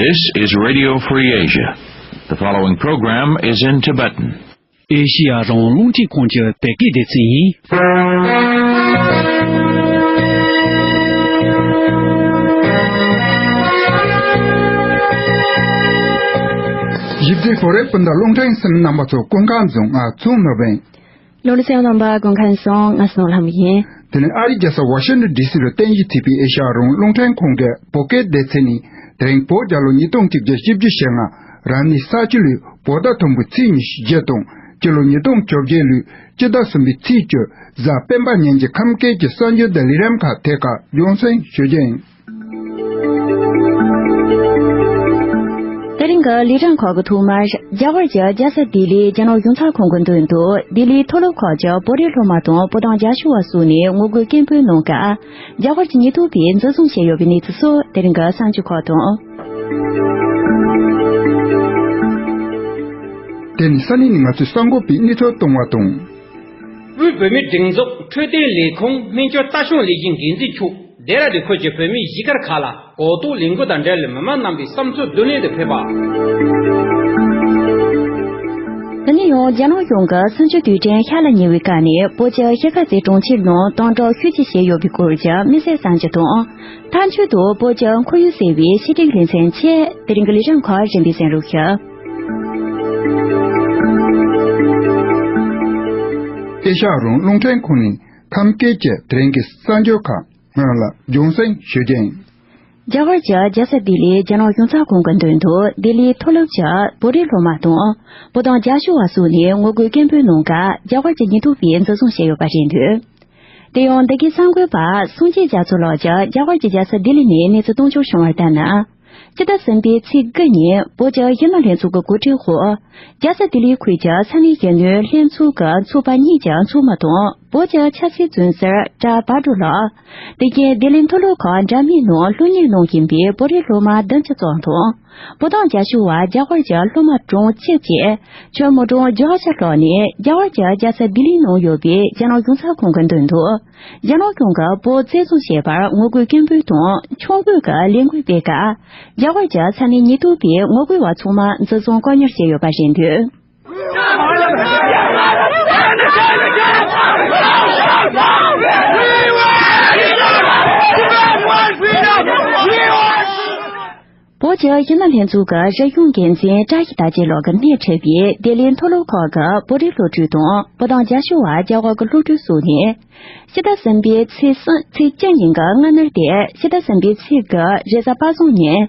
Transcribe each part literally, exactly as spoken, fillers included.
This is Radio Free Asia. The following program is in Tibetan. ཨེ་ཤི་ཡ་རང་དབང་རླུང་འཕྲིན་ཁང་གི་བོད་སྐད་སྡེ་ཚན་ཡིན། གཞིས་རྩེ་ཧོར་རའི་སྤུན་ཟླ་རླུང་འཕྲིན་གསན་མཁན་རྣམ་པ་ཚོ་སྐུ་ཁམས་བཟང་། ང་ཚོང་ནོར་བན། ལོ་ལི་སེང་རྣམ་པ་སྐུ་ཁམས་བཟང་། ང་སྣོ་ལྷམ་ཡིན། དེ་ནས་ཨ་རིའི་རྒྱལ་ས་ཝ་ཤིང་ཊོན་ཌི་སི་ལ་རྟེན་གཞི་བྱས་པའི་ཨེ་ཤ་ཡ་རང་དབང་རླུང་འཕྲིན་ཁང་གི་བོད་སྐད་སྡེ་ཚན་ནས། དེ་རིང་བོད་རྒྱལ་ལོ་ཉིས་སྟོང་གཅིག་བརྒྱ་བཞི་བཅུ་ཞེ་ལྔ། རབ་གནས་ས་བྱི་ལོའི་བོད་ཟླ་དང་པོའི་ཚེས་ཉི་ཤུ་བཞི་དང་། སྤྱི་ལོ་ཉིས་སྟོང་བཅོ་བརྒྱད་ལོའི་སྤྱི་ཟླ་གསུམ་པའི་ཚེས་བཅུ། གཟའ་སྤེན་པ་ཉིན་གྱི་ཁམས་སྐད་ཀྱི་གསར་འགྱུར་དང་ལས་རིམ་ཁག་ཐད་ཀར་རྒྱང་སྲིང་ཞུ་རྒྱུ་ཡིན། དེ་རིང་གི་ལས་རིམ་ཁག་གི་ཐོག་མར། རྒྱ་གར་གྱི་རྒྱལ་ས་ལྡི་ལིའི་རྒྱ་ནག་གཞུང་ཚབ་ཁང་གི་མདུན་དུ། ལྡི་ལིའི་མཐོ་སློབ་ཁག་གི་བོད་རིགས་སློབ་མ་དང་བོད་དོན་རྒྱབ་སྐྱོར་བ་སོགས་ནས་ངོ་རྒོལ་སྐད་འབོད་གནང་སྐབས། རྒྱ་གར་གྱི་ཉེན་རྟོག་པས་འཛིན་བཟུང་བྱས་ཡོད་པའི་གནས་ཚུལ་སོགས། དེ་རིང་གི་གསར་འགྱུར་ཁག་དང་། དེ་ནི་ས་གནས་ནས་ང་ཚོའི་གསར་འགོད་པས་གནས་ཚུལ་བཏང་བ་དང་། དབུས་བོད་མིའི་སྒྲིག་འཛུགས་འཕྲོད་བསྟེན་ལས་ཁུངས་སྨན་བཅོས་ལྟ་སྐྱོང་ལས་གཞིའི་འགན་འཛིན་མཆོག་ལྡེ་ར་ལྡུན་ཁུལ་གྱི་བོད་མིའི་གཞིས་སྒར་ཁག་ལ་གོ་རྟོགས་ལས་འགུལ་དང་འབྲེལ་མི་མང་རྣམ་པའི་བསམ་ཚུལ་བསྡུ་ལེན་དུ་ཕེབས་པ། འདི་ནས་ཡང་རྒྱ་ནག་གཞུང་གི་གསར་འགྱུར་དུས་དྲན་ཤར་ལ་ཉེ་བའི་སྐབས་ནས། བོད་ཀྱི་ཤར་ཁ་རྩེ་གྲོང་ཁྱེར་ནང་སྟོན་གྲངས་ཤུགས་ཆེ་བྱས་ཡོད་པའི་སྐོར་གྱི་དམིགས་བསལ་གསར་འགྱུར་དང་། མཐའ་མཇུག་ཏུ་བོད་ཀྱི་ཁོར་ཡུག་གསར་པའི་ཕྱི་དྲིལ་ལེ་ཚན་བཅས། དེ་རིང་གི་ལས་རིམ་ཁག་རིམ་པས་གསན་རོགས་ཞུ། ཨེ་ཤ་ཡ་རང་དབང་རླུང་འཕྲིན་ཁང་ནས་ཁམས་སྐད་ཀྱི་དེ་རིང་གི་གསར་འགྱུར་ཁག་སྔོན་ལ་རྒྱང་སྲིང་ཞུ་རྒྱུ་ཡིན། རྒྱ་གར་གྱི་རྒྱལ་ས་ལྡི་ལིའི་རྒྱ་ནག་གཞུང་ཚབ་ཁང་གི་མདུན་དུ། ལྡི་ལིའི་མཐོ་སློབ་ཀྱི་བོད་རིགས་སློབ་མ་དང་བོད་དོན་རྒྱབ་སྐྱོར་བ་སོགས་ནས་ངོ་རྒོལ་སྐད་འབོད་གནང་སྐབས། རྒྱ་གར་གྱི་ཉེན་རྟོག་པས་འཛིན་བཟུང་བྱས་ཡོད་པ་རེད་འདུག་དེ་ཡང་། འདི་གའི་གསར་འགོད་པ་སངས་རྒྱས་རྒྱ་མཚོ་ལགས་ཀྱིས་རྒྱ་གར་གྱི་རྒྱལ་ས་ལྡི་ལི་ནས་གནས་ཚུལ་གཏོང་ཕྱོགས་བྱུང་བར་ལྟར་ན། སྤྱི་ཟླ་གསུམ་པའི་ཚེས་དགུ་ཉིན། བོད་ཀྱི་གཞོན་ནུ་ལྷན་ཚོགས་ཀྱི་གོ་སྒྲིག་འོག་རྒྱལ་ས་ལྡི་ལི་ཁུལ་གྱི་ས་གནས་གཞོན་ནུའི་ལྷན་ཚོགས་ཀྱི་ཚོགས་པ་གཉིས་ཀྱི་ཚོགས་མི་དང་། བོད་ཀྱི་ཆབ་སྲིད་བཙོན་ཟུར་གྲྭ་བག་གྲོ་ལགས། དེ་བཞིན་ལྡི་ལི་མཐོ་སློབ་ཁག་འདྲ་མིན་ནང་སློབ་གཉེར་གནང་བཞིན་པའི་བོད་རིགས་སློབ་མ་བདུན་ཅུ་ཙམ་དང་། བོད་དོན་རྒྱབ་སྐྱོར་བ་རྒྱ་གར་གྱི་སློབ་མ་གྲངས་གཅིག་བཅས། ཆེན་མོ་གྲངས་བརྒྱད་ཅུ་ལྷག་ནས་རྒྱ་གར་གྱི་རྒྱལ་ས་ལྡི་ལིའི་ནང་ཡོད་པའི་རྒྱ་ནག་གཞུང་ཚབ་ཁང་གི་མདུན་དུ། རྒྱ་ནག་གཞུང་གིས་བོད་བཙན་བཟུང་བྱས་པར་ངོ་རྒོལ་སྐད་འབོད་དང་ཆོས་འགོད་ཀྱི་ལས་འགུལ་སྤེལ་སྐབས། རྒྱ་གར་གྱི་ས་གནས་ཉེན་རྟོག་པས་ངོ་རྒོལ་བ་ཚང་མ་འཛིན་བཟུང་བཀག་ཉར་བྱས་ཡོད་པ་རེད་འདུག་བོད་ཀྱི་གཞོན་ནུ་ལྷན་ཚོགས་ཀྱི་རིག་གཞུང་འགན་འཛིན་བཀྲ་ཤིས་དར་རྒྱས་ལགས་ཀྱིས་སྣེ་ཁྲིད་པའི་ལྡི་ལིའི་མཐོ་སློབ་ཁག་གི་བོད་རིགས་སློབ་ཕྲུག་དང་། བོད་དོན་རྒྱབ་སྐྱོར་བ་རྒྱ་གར་གྱི་སློབ་ཕྲུག་སོགས་ནས། ཕྱི་ཟླ་གསུམ་པའི་ཚེས་གསུམ། ཚེས་བཅུ་ཉིན་གྱི་སྔ་ནུབ་སྟེ། ཕྱི་ཟླ་གསུམ་པའི་ཚེས་དགུ་རེས་གཟའ་པ་སངས་ཉིན།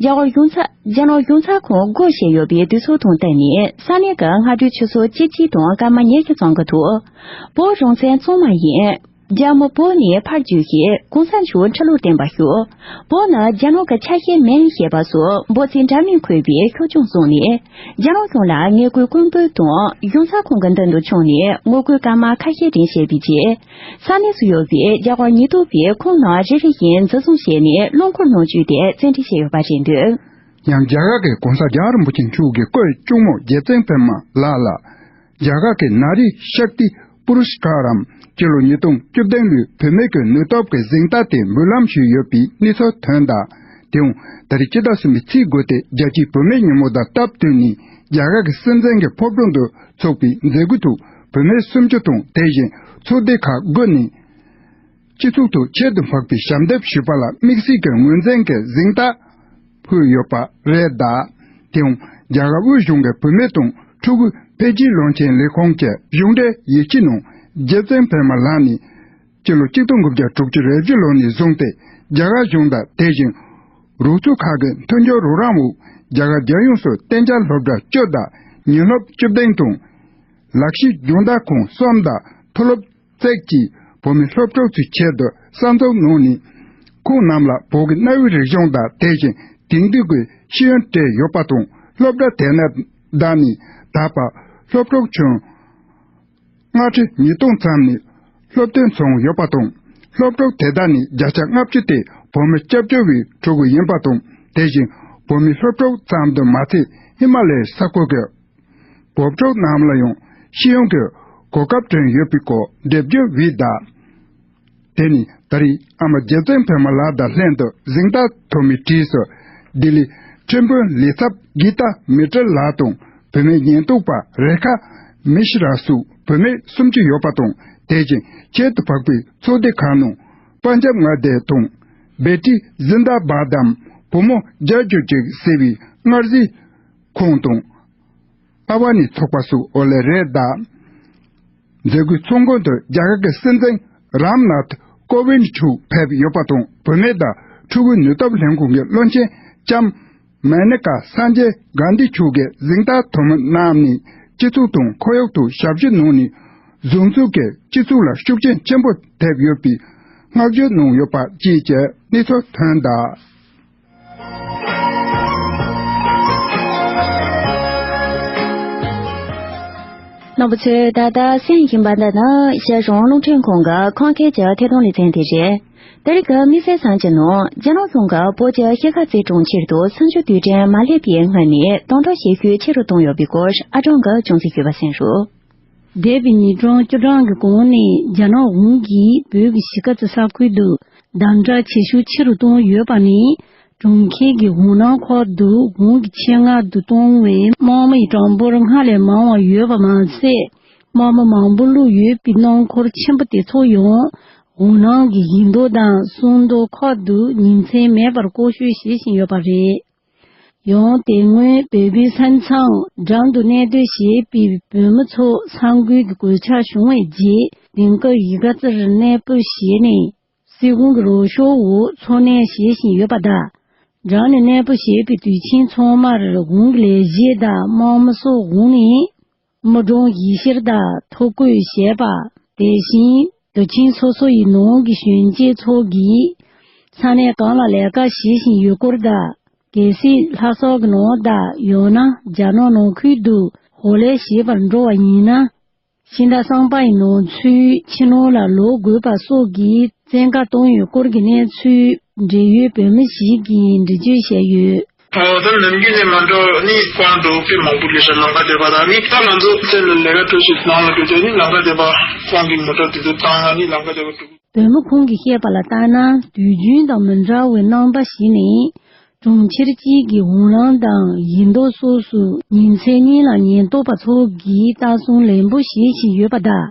རྒྱ་གར་གཞུང་ཚབ། རྒྱ་ནག་གཞུང་ཚབ་ཁང་སྒོ་ཕྱེ་ཡོད་པའི་དུས་ཚོད་དང་བསྟུན་ནས། ས་གནས་ཀྱི་སྔ་དྲོའི་ཆུ་ཚོད་བཅུ་གཅིག་དང་སྐར་མ་ཉི་ཤུ་ཙམ་གྱི་ཐོག་བོད་རང་བཙན་གཙང་མ་ཡིན། རྒྱ་མི་བོད་ནས་ཕར་རྒྱུགས་ཤིག་གོང་ས་མཆོག་ཁྲི་ལོར་བརྟན་པར་བཞུགས། བོད་ནི་རྒྱ་ནག་གི་ཆ་ཤས་མིན་ཞེས་པ་སོགས་འབོད་ཚིག་འདྲ་མིན་འཁོད་པའི་ཤོག་གྱང་བཙུགས་ནས། རྒྱ་ནག་གཞུང་ལ་ངན་སྐུལ་སྐད་འབོད་དང་། གཞུང་ཚབ་ཁང་གི་མདུན་དུ་མཆོངས་ནས་ངོ་རྒོལ་སྐར་མ་ཁ་ཤས་རིང་བྱས་པའི་རྗེས། ས་གནས་སུ་ཡོད་པའི་རྒྱ་གར་ཉེན་རྟོག་པས་ཁོང་རྣམས་རེ་རེ་བཞིན་འཛིན་བཟུང་བྱས་ནས་རླངས་འཁོར་ནང་བཅུག་སྟེ་བཙན་ཁྲིད་བྱས་ཡོད་པ་རེད་འདུག་ཡང་རྒྱ་གར་གྱི་གོང་ས་རྒྱལ་བ་རིན་པོ་ཆེ་མཆོག་གི་སྐུ་གཅུང་མོ་རྗེ་བཙུན་སྒྲོལ་མ་ལགས་ལ། རྒྱ་གར་གྱི་ན་རི་ཤཀ་ཏི་པུ་རུ་སྐཱ་རམ། སྤྱི་ལོ་ཉིས་སྟོང་བཅུ་བདུན་ལོའི་བུད་མེད་ཀྱི་ནུས་སྟོབས་ཀྱི་གཟེངས་རྟགས་དེ་འབུལ་ལམ་ཞུས་ཡོད་པའི་གནས་ཚུལ་ཐོན་གདའ། དེའང་ད་རེས་སྤྱི་ཟླ་གསུམ་པའི་ཚེས་དགུ་སྟེ་རྒྱལ་སྤྱིའི་བུད་མེད་ཉིན་མོ་དང་སྟབས་བསྟུན་ནས་རྒྱ་གར་གྱི་སྲིད་འཛིན་གྱི་ཕོ་བྲང་དུ་འཚོགས་པའི་མཛད་སྒོའི་ཐོག་བུད་མེད་སུམ་ཅུ་དང་། དེ་བཞིན་ཚོགས་སྡེ་ཁག་དགུ་ནས། སྤྱི་ཚོགས་ཐོག་ཁྱད་དུ་འཕགས་པའི་ཞབས་འདེགས་ཞུས་པ་ལ་དམིགས་བསལ་གྱི་ངོས་འཛིན་གྱི་གཟེངས་རྟགས་ཕུལ་ཡོད་པ་རེད་གདའ། དེའང་རྒྱ་གར་དབུས་གཞུང་གི་བུད་མེད་དང་ཕྲུ་གུ་འཕེལ་རྒྱས་བློན་ཆེན་ལས་ཁུངས་ཀྱི་གཞུང་འབྲེལ་ཡིག་ཆའི་ནང་། རྗེ་བཙུན་སྒྲོལ་མ་ལགས་ནས་སྤྱི་ལོ་གཅིག་སྟོང་དགུ་བརྒྱ་དྲུག་ཅུ་རེ་བཞི་ལོ་ནས་བཟུང་སྟེ་རྒྱ་གར་གཞུང་དང་། དེ་བཞིན་རོགས་ཚོགས་ཁག་གི་མཐུན་འགྱུར་རོགས་རམ་འོག་རྒྱ་གར་རྒྱལ་ཡོངས་སུ་གཏན་འཇགས་སློབ་གྲྭ་བཅུ་དང་ཉིན་སློབ་བཅུ་བདུན་དང་། ལག་ཤེས་སྦྱོང་བརྡར་ཁང་གསུམ་དང་མཐོ་སློབ་བརྩེགས་ཀྱིས་བོད་མི་སློབ་ཕྲུག་ཚོའི་ཆེད་དུ་གསར་འཛུགས་གནང་ནས། ཁོང་རྣམས་ལ་བོད་ཀྱི་གནའ་བོའི་རིག་གཞུང་དང་། དེ་བཞིན་དེང་དུས་ཀྱི་ཤེས་ཡོན་སྤྲད་ཡོད་པ་དང་། སློབ་གྲྭ་དེ་ནས་བདག་ནས་ད་བར་སློབ་ཕྲུག་ཁྱོན་ལྔ་ཁྲི་ཉིས་སྟོང་ཙམ་ནས་སློབ་ཐོན་སོང་ཡོད་པ་དང་། སློབ་ཕྲུག་དེ་དག་ནས་བརྒྱ་ཆ་ལྔ་བཅུ་དེ་བོད་མི་སྐྱབས་བཅོལ་བའི་ཕྲུ་གུ་ཡིན་པ་དང་། དེ་བཞིན་བོད་མི་སློབ་ཕྲུག་ཙམ་དུ་མ་ཚད། ཧི་མ་ལ་ཡའི་ས་ཁུལ་གྱི་བོད་ཕྲུག་རྣམས་ལ་ཡང་ཤེས་ཡོན་གྱི་གོ་སྐབས་བསྐྲུན་ཡོད་པའི་སྐོར་འགྲེལ་བརྗོད་འོས་གདའ། དེ་ནི་ད་རེས་ཨ་མ་རྗེ་བཙུན་སྒྲོལ་མ་ལགས་དང་ལྷན་དུ་གཟེངས་རྟགས་ཐོབ་མིའི་གྲས་སུ་ལྡི་ལི་ ཁྲིམས་དཔོན་ལས་ཚབ་གི་ཏཱ་མི་ཏྲ་ལགས་དང་། བུད་མེད་ཉེན་རྟོག་པ་རེ་ཁ་མི་ཤི་ར་སོགས་བུད་མེད་སུམ་ཅུ་ཡོད་པ་དང་། དེ་བཞིན་ཁྱད་དུ་འཕགས་པའི་ཚོགས་སྡེ་ཁག་ནང་པན་ཇབ་མངའ་སྡེ་དང་། བེ་ཏི་ཛིན་དཱ་བཱད་དམ་བུ་མོ་རྒྱལ་གྱུར་ཅིག་ཟེར་བའི་མངའ་རྫས་ཁང་དང་། ཨ་བ་ནི་ཚོགས་པ་སོགས་ཨོ་ལེ་རེད་གདའ། མཛད་སྒོའི་ཚོགས་མགོན་དུ་རྒྱ་གར་གྱི་སྲིད་འཛིན་རམ་ནཱཐ་ཀོ་ཝིན་མཆོག་ཕེབས་ཡོད་པ་དང་། བུད་མེད་དང་ཕྲུ་གུའི་ནུས་སྟོབས་ལྷན་ཁང་གི་བློན་ཆེན་ལྕམ་མེ་ནི་ཀ་སན་ཇེ་གྷན་དྷི་མཆོག་གིས་གཟེངས་རྟགས་ཐོན་མི་རྣམས་ནི་སྤྱི་ཚོགས་དང་ཁོར་ཡུག་ཐོག་ཞབས་ཞུ་གནང་ནས། གཟུགས་འཛུགས་ཀྱིས་སྤྱི་ཚོགས་ལ་ཤུགས་རྐྱེན་ཆེན་པོ་ཐེབས་ཡོད་པའི་བསྔགས་བརྗོད་གནང་ཡོད་པ་བཅས་ཀྱི་གནས་ཚུལ་ཐོན་གདའ། རྣམ་པ་ཚོས་ད་ལྟ་གསན་བཞིན་པ་འདི་ནི་རྒྱ་གཞུང་རླུང་འཕྲིན་ཁང་གི་ཁམས་སྐད་ཀྱི་ཐད་གཏོང་ལེ་ཚན་དེ་རེད། དེ་རིང་གི་དམིགས་བསལ་གསར་འགྱུར་ནང་རྒྱ་ནག་གཞུང་གིས་བོད་ཀྱི་ཤར་ཁ་རྩེ་གྲོང་ཁྱེར་དུ་གསར་འགྱུར་དུས་དྲན་མ་སླེབས་པའི་སྔོན་ནས་གདོང་གྲོགས་བྱེད་ཤུགས་ཆེ་རུ་བཏང་ཡོད་པའི་སྐོར་ཨ་ཀྲང་གིས་ཅུང་ཟད་ཞུས་པ་གསན་རོགས། འདས་པའི་ཉིས་སྟོང་བཅུ་གྲངས་ཀྱི་གོང་ནས་རྒྱ་ནག་གཞུང་གིས་བོད་ཀྱི་གཞིས་ཀ་རྩེ་ས་ཁུལ་དུ་དམ་དྲག་བྱེད་ཤུགས་ཆེ་རུ་བཏང་ཡོད་པ་ནི། གྲོང་ཁྱེར་གྱི་འོད་སྣང་ཁག་ཏུ་གཞུང་གི་ཆེད་མངགས་སུ་གཏོང་བའི་དམག་མི་ཡི་གྲངས་འབོར་སྔར་ལས་མང་བ་ཡོད་པ་མ་ཟད། དམག་མི་མང་པོ་བླུགས་ཡོད་པའི་སྣུམ་འཁོར་ཆེན་པོ་དེ་ཚོ་ཡང་འོད་སྣང་གི་བཞི་མདོ་དང་སུམ་མདོ་ཁག་ཏུ་ཉིན་མཚན་མེད་པར་སྐོར་སྐྱོད་བྱེད་བཞིན་ཡོད་པ་རེད། ཡང་དེ་སྔོན་བོད་པའི་ས་མཚམས་འགྲམ་དུ་གནས་སྡོད་བྱེད་པའི་བོད་མི་ཚོ་ས་འགུལ་གྱི་གོད་ཆག་བྱུང་བའི་རྗེས་དེང་སྐབས་གཞིས་ཀ་རྩེར་གནས་སྤོ་བྱས་ནས། སྲིད་གཞུང་གི་རོགས་སྐྱོར་འོག་འཚོ་གནས་བྱེད་བཞིན་ཡོད་པ་དང་། འགྲམ་ནས་གནས་སྤོ་བྱས་པའི་དུས་ཆེན་ཚང་མར་གཞུང་གི་ལས་བྱེད་དང་དམག་མི་སོགས་དབུས་ནས་མི་གྲངས་ཡིད་བསྐྱོར་དང་ཐོ་འགོད་བྱས་པ། དེ་བཞིན་དུས་ཆེན་སོ་སོ་ཡི་ནང་གི་གཞོན་སྐྱེས་ཚོ་གིས་ས་གནས་གང་ལ་ལས་ཀ་བྱེད་བཞིན་ཡོད་སྐོར་དང་། གལ་སྲིད་ལྷ་ས་གི་ནང་དང་ཡང་ན་རྒྱ་ནག་ནང་ཁུལ་དུ་འོག་ལས་བྱེད་པར་འགྲོ་བ་ཡིན་ན། ཤིང་རྟ་བསམ་པ་ཡི་ནང་ཚུད་ཕྱི་ནང་ལ་ལོག་དགོས་པ་སོགས་ཀྱི་བཙན་བཀའ་བཏང་ཡོད་སྐོར་གྱི་གནས་ཚུལ་འབྲེལ་ཡོད་བོད་མི་ཞིག་གིས་འགྲེལ་བརྗོད་བྱས་ཡོད། ཨོ་ད་ནམ་རྒྱུན་ནས་མ་འགྲོ་ནི་ཁོང་འགྲོ་དཔེ་མང་པོ་ལས་ས་ལམ་ཁ་བསྡད་པ་དང་ནི་ད་ང་ཚོ་ཚེ་ལ་ལས་ཀ་འགྲོ་ཞིག་ནང་ལ་འགྲོ་ཆོག་ནི་ལམ་ཁ་བསྡད་པ་ཁོང་གི་མོ་ཊ་དེ་ཚོ་བཏང་ང་ནི་ལམ་ཁ་བསྡད་པ་འགྲོ། བོད་མི་ཁོང་གིས་བཤད་པ་ལ་ལྟར་ན་དུས་རྒྱུན་དང་མི་འདྲ་བའི་རྣམ་པ་ཞིག་ནས། གྲོང་ཁྱེར་གཅིག་གི་འོད་སྣང་དང་བཞི་མདོ་སོགས་སུ་ཉིན་མཚན་གཉིས་ལ་ཉེན་རྟོག་པ་ཚོ་གིས་ལྟ་སྲུང་ལེན་པོ་བྱེད་བཞིན་ཡོད་པ་དང་།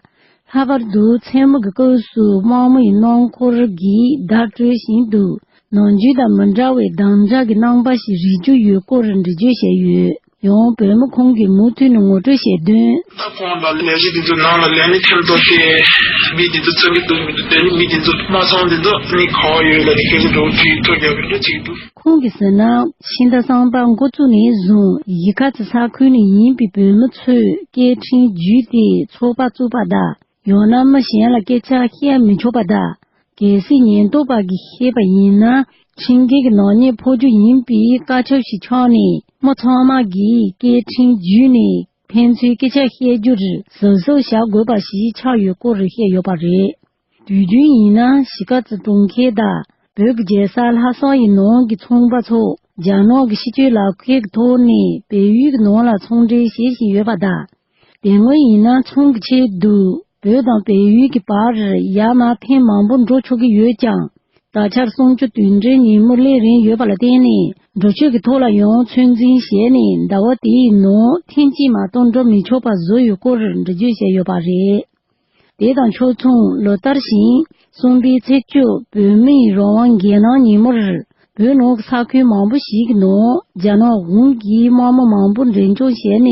ལྷག་པར་དུ་མཚན་མོ་གི་སྐབས་སུ་དམག་མི་ཡི་སྣུམ་འཁོར་གྱིས་བརྡ་སྤྲོད་བཞིན་དུ་ནམ་རྒྱུན་དང་མི་འདྲ་བའི་དམ་དྲག་གི་རྣམ་པ་ཞིག་རིག་རྒྱུ་ཡོད་སྐོར་འགྲེལ་བརྗོད་བྱས་ཡོད། ཡང་བོད་མི་ཁོང་གིས་མུ་མཐུད་ནས་ངོ་སྤྲོད་བྱས་དོན། ད་ཁོང་ལ་ལས་གཞི་འདི་ཚོ་ནང་ལ་ལས་ནི་ཐེམ་ཐོག་སྟེ་མི་འདི་ཚོ་ཚང་གི་འདུག་མི་འདུག་དེ་ནི་མི་འདི་ཚོ་མ་ཚང་འདི་ཚོ་ནི་ག་བ་ཡོད་ལ་ནི་སྐད་ཆ་འགྲོ་གི་ཐོ་རྒྱག་གི་འདུག་ཅིག་འདུག་ཁོང་གིས་ཟེར་ན་ཕྱི་ཟླ་གསུམ་པ་འགོ་བཙུགས་ནས་བཟུང་གཞིས་ཀ་རྩེ་ས་ཁུལ་ནས་ཡིན་པའི་བོད་མི་ཚོས་སྐད་འཕྲིན་བརྒྱུད་དེ་ཚོགས་པ་བཙུགས་པ་དང་། ཡང་ན་མི་གཞན་ལ་སྐད་ཆ་བཤད་མི་ཆོག་པ་དང་། གལ་སྲིད་ཉེན་རྟོག་པ་གིས་ཤེས་པ་ཡིན་ན། ཁྲིམས་འགལ་གྱི་ནག་ཉེས་ཕོག་རྒྱུ་ཡིན་པའི་བཀའ་ཁྱབ་ཞིག་ཆགས་ནས། མི་ཚང་མ་གིས་སྐད་འཕྲིན་བརྒྱུད་ནས་ཕན་ཚུན་སྐད་ཆ་བཤད་རྒྱུར་གཟབ་གཟབ་བྱ་དགོས་པ་ཞིག་ཆགས་ཡོད་སྐོར་བཤད་ཡོད་པ་རེད། དུས་རྒྱུན་ཡིན་ན་གཞིས་ཀ་རྩེ་གྲོང་ཁྱེར་དང་བོད་ཀྱི་རྒྱལ་ས་ལྷ་ས་ཡི་ནང་གི་ཚོང་པ་ཚོ་རྒྱ་ནག་གི་སྤྱི་སྤྱོད་ལག་ཁྱེར་གྱི་ཐོག་ནས་བལ་ཡུལ་གྱི་ནང་ལ་ཚོང་འབྲེལ་བྱེད་བཞིན་ཡོད་པ་དང་། དེ་སྔོན་ཡིན་ན་ཚོང་གི་ཆེད་དུ་བོད་དང་བལ་ཡུལ་གྱི་བར་ཡར་མར་ཕོན་མང་པོ་འགྲོ་ཆོག་གི་ཡོད་ཀྱང་། ད་ཆར་གསུམ་བཅུ་དོན་འགྲེལ་ཉིན་མོ་སླེབས་རན་ཡོད་པ་ལ་བརྟེན་ནས་འགྲུལ་སྐྱོད་ཀྱི་ཐོག་ལ་ཡང་ཚོད་འཛིན་བྱས་ནས་ཟླ་བ་དེའི་ནང་ཐེངས་གཅིག་མ་གཏོགས་འགྲོ་མི་ཆོག་པ་བཟོས་ཡོད་སྐོར་འགྲེལ་བརྗོད་བྱས་ཡོད་པ་རེད། དེ་དང་ཕྱོགས་མཚུངས་ལོ་ལྟར་བཞིན་གསུམ་པའི་ཚེས་བཅུ་བོད་མིའི་རང་དབང་སྒེར་ནང་ཉིན་མོར་བོད་ནང་གི་ས་ཁུལ་མང་པོ་ཞིག་གི་ནང་རྒྱ་ནག་གཞུང་གིས་དམག་མི་མང་པོ་འཛིན་སྐྱོང་བྱས་ནས་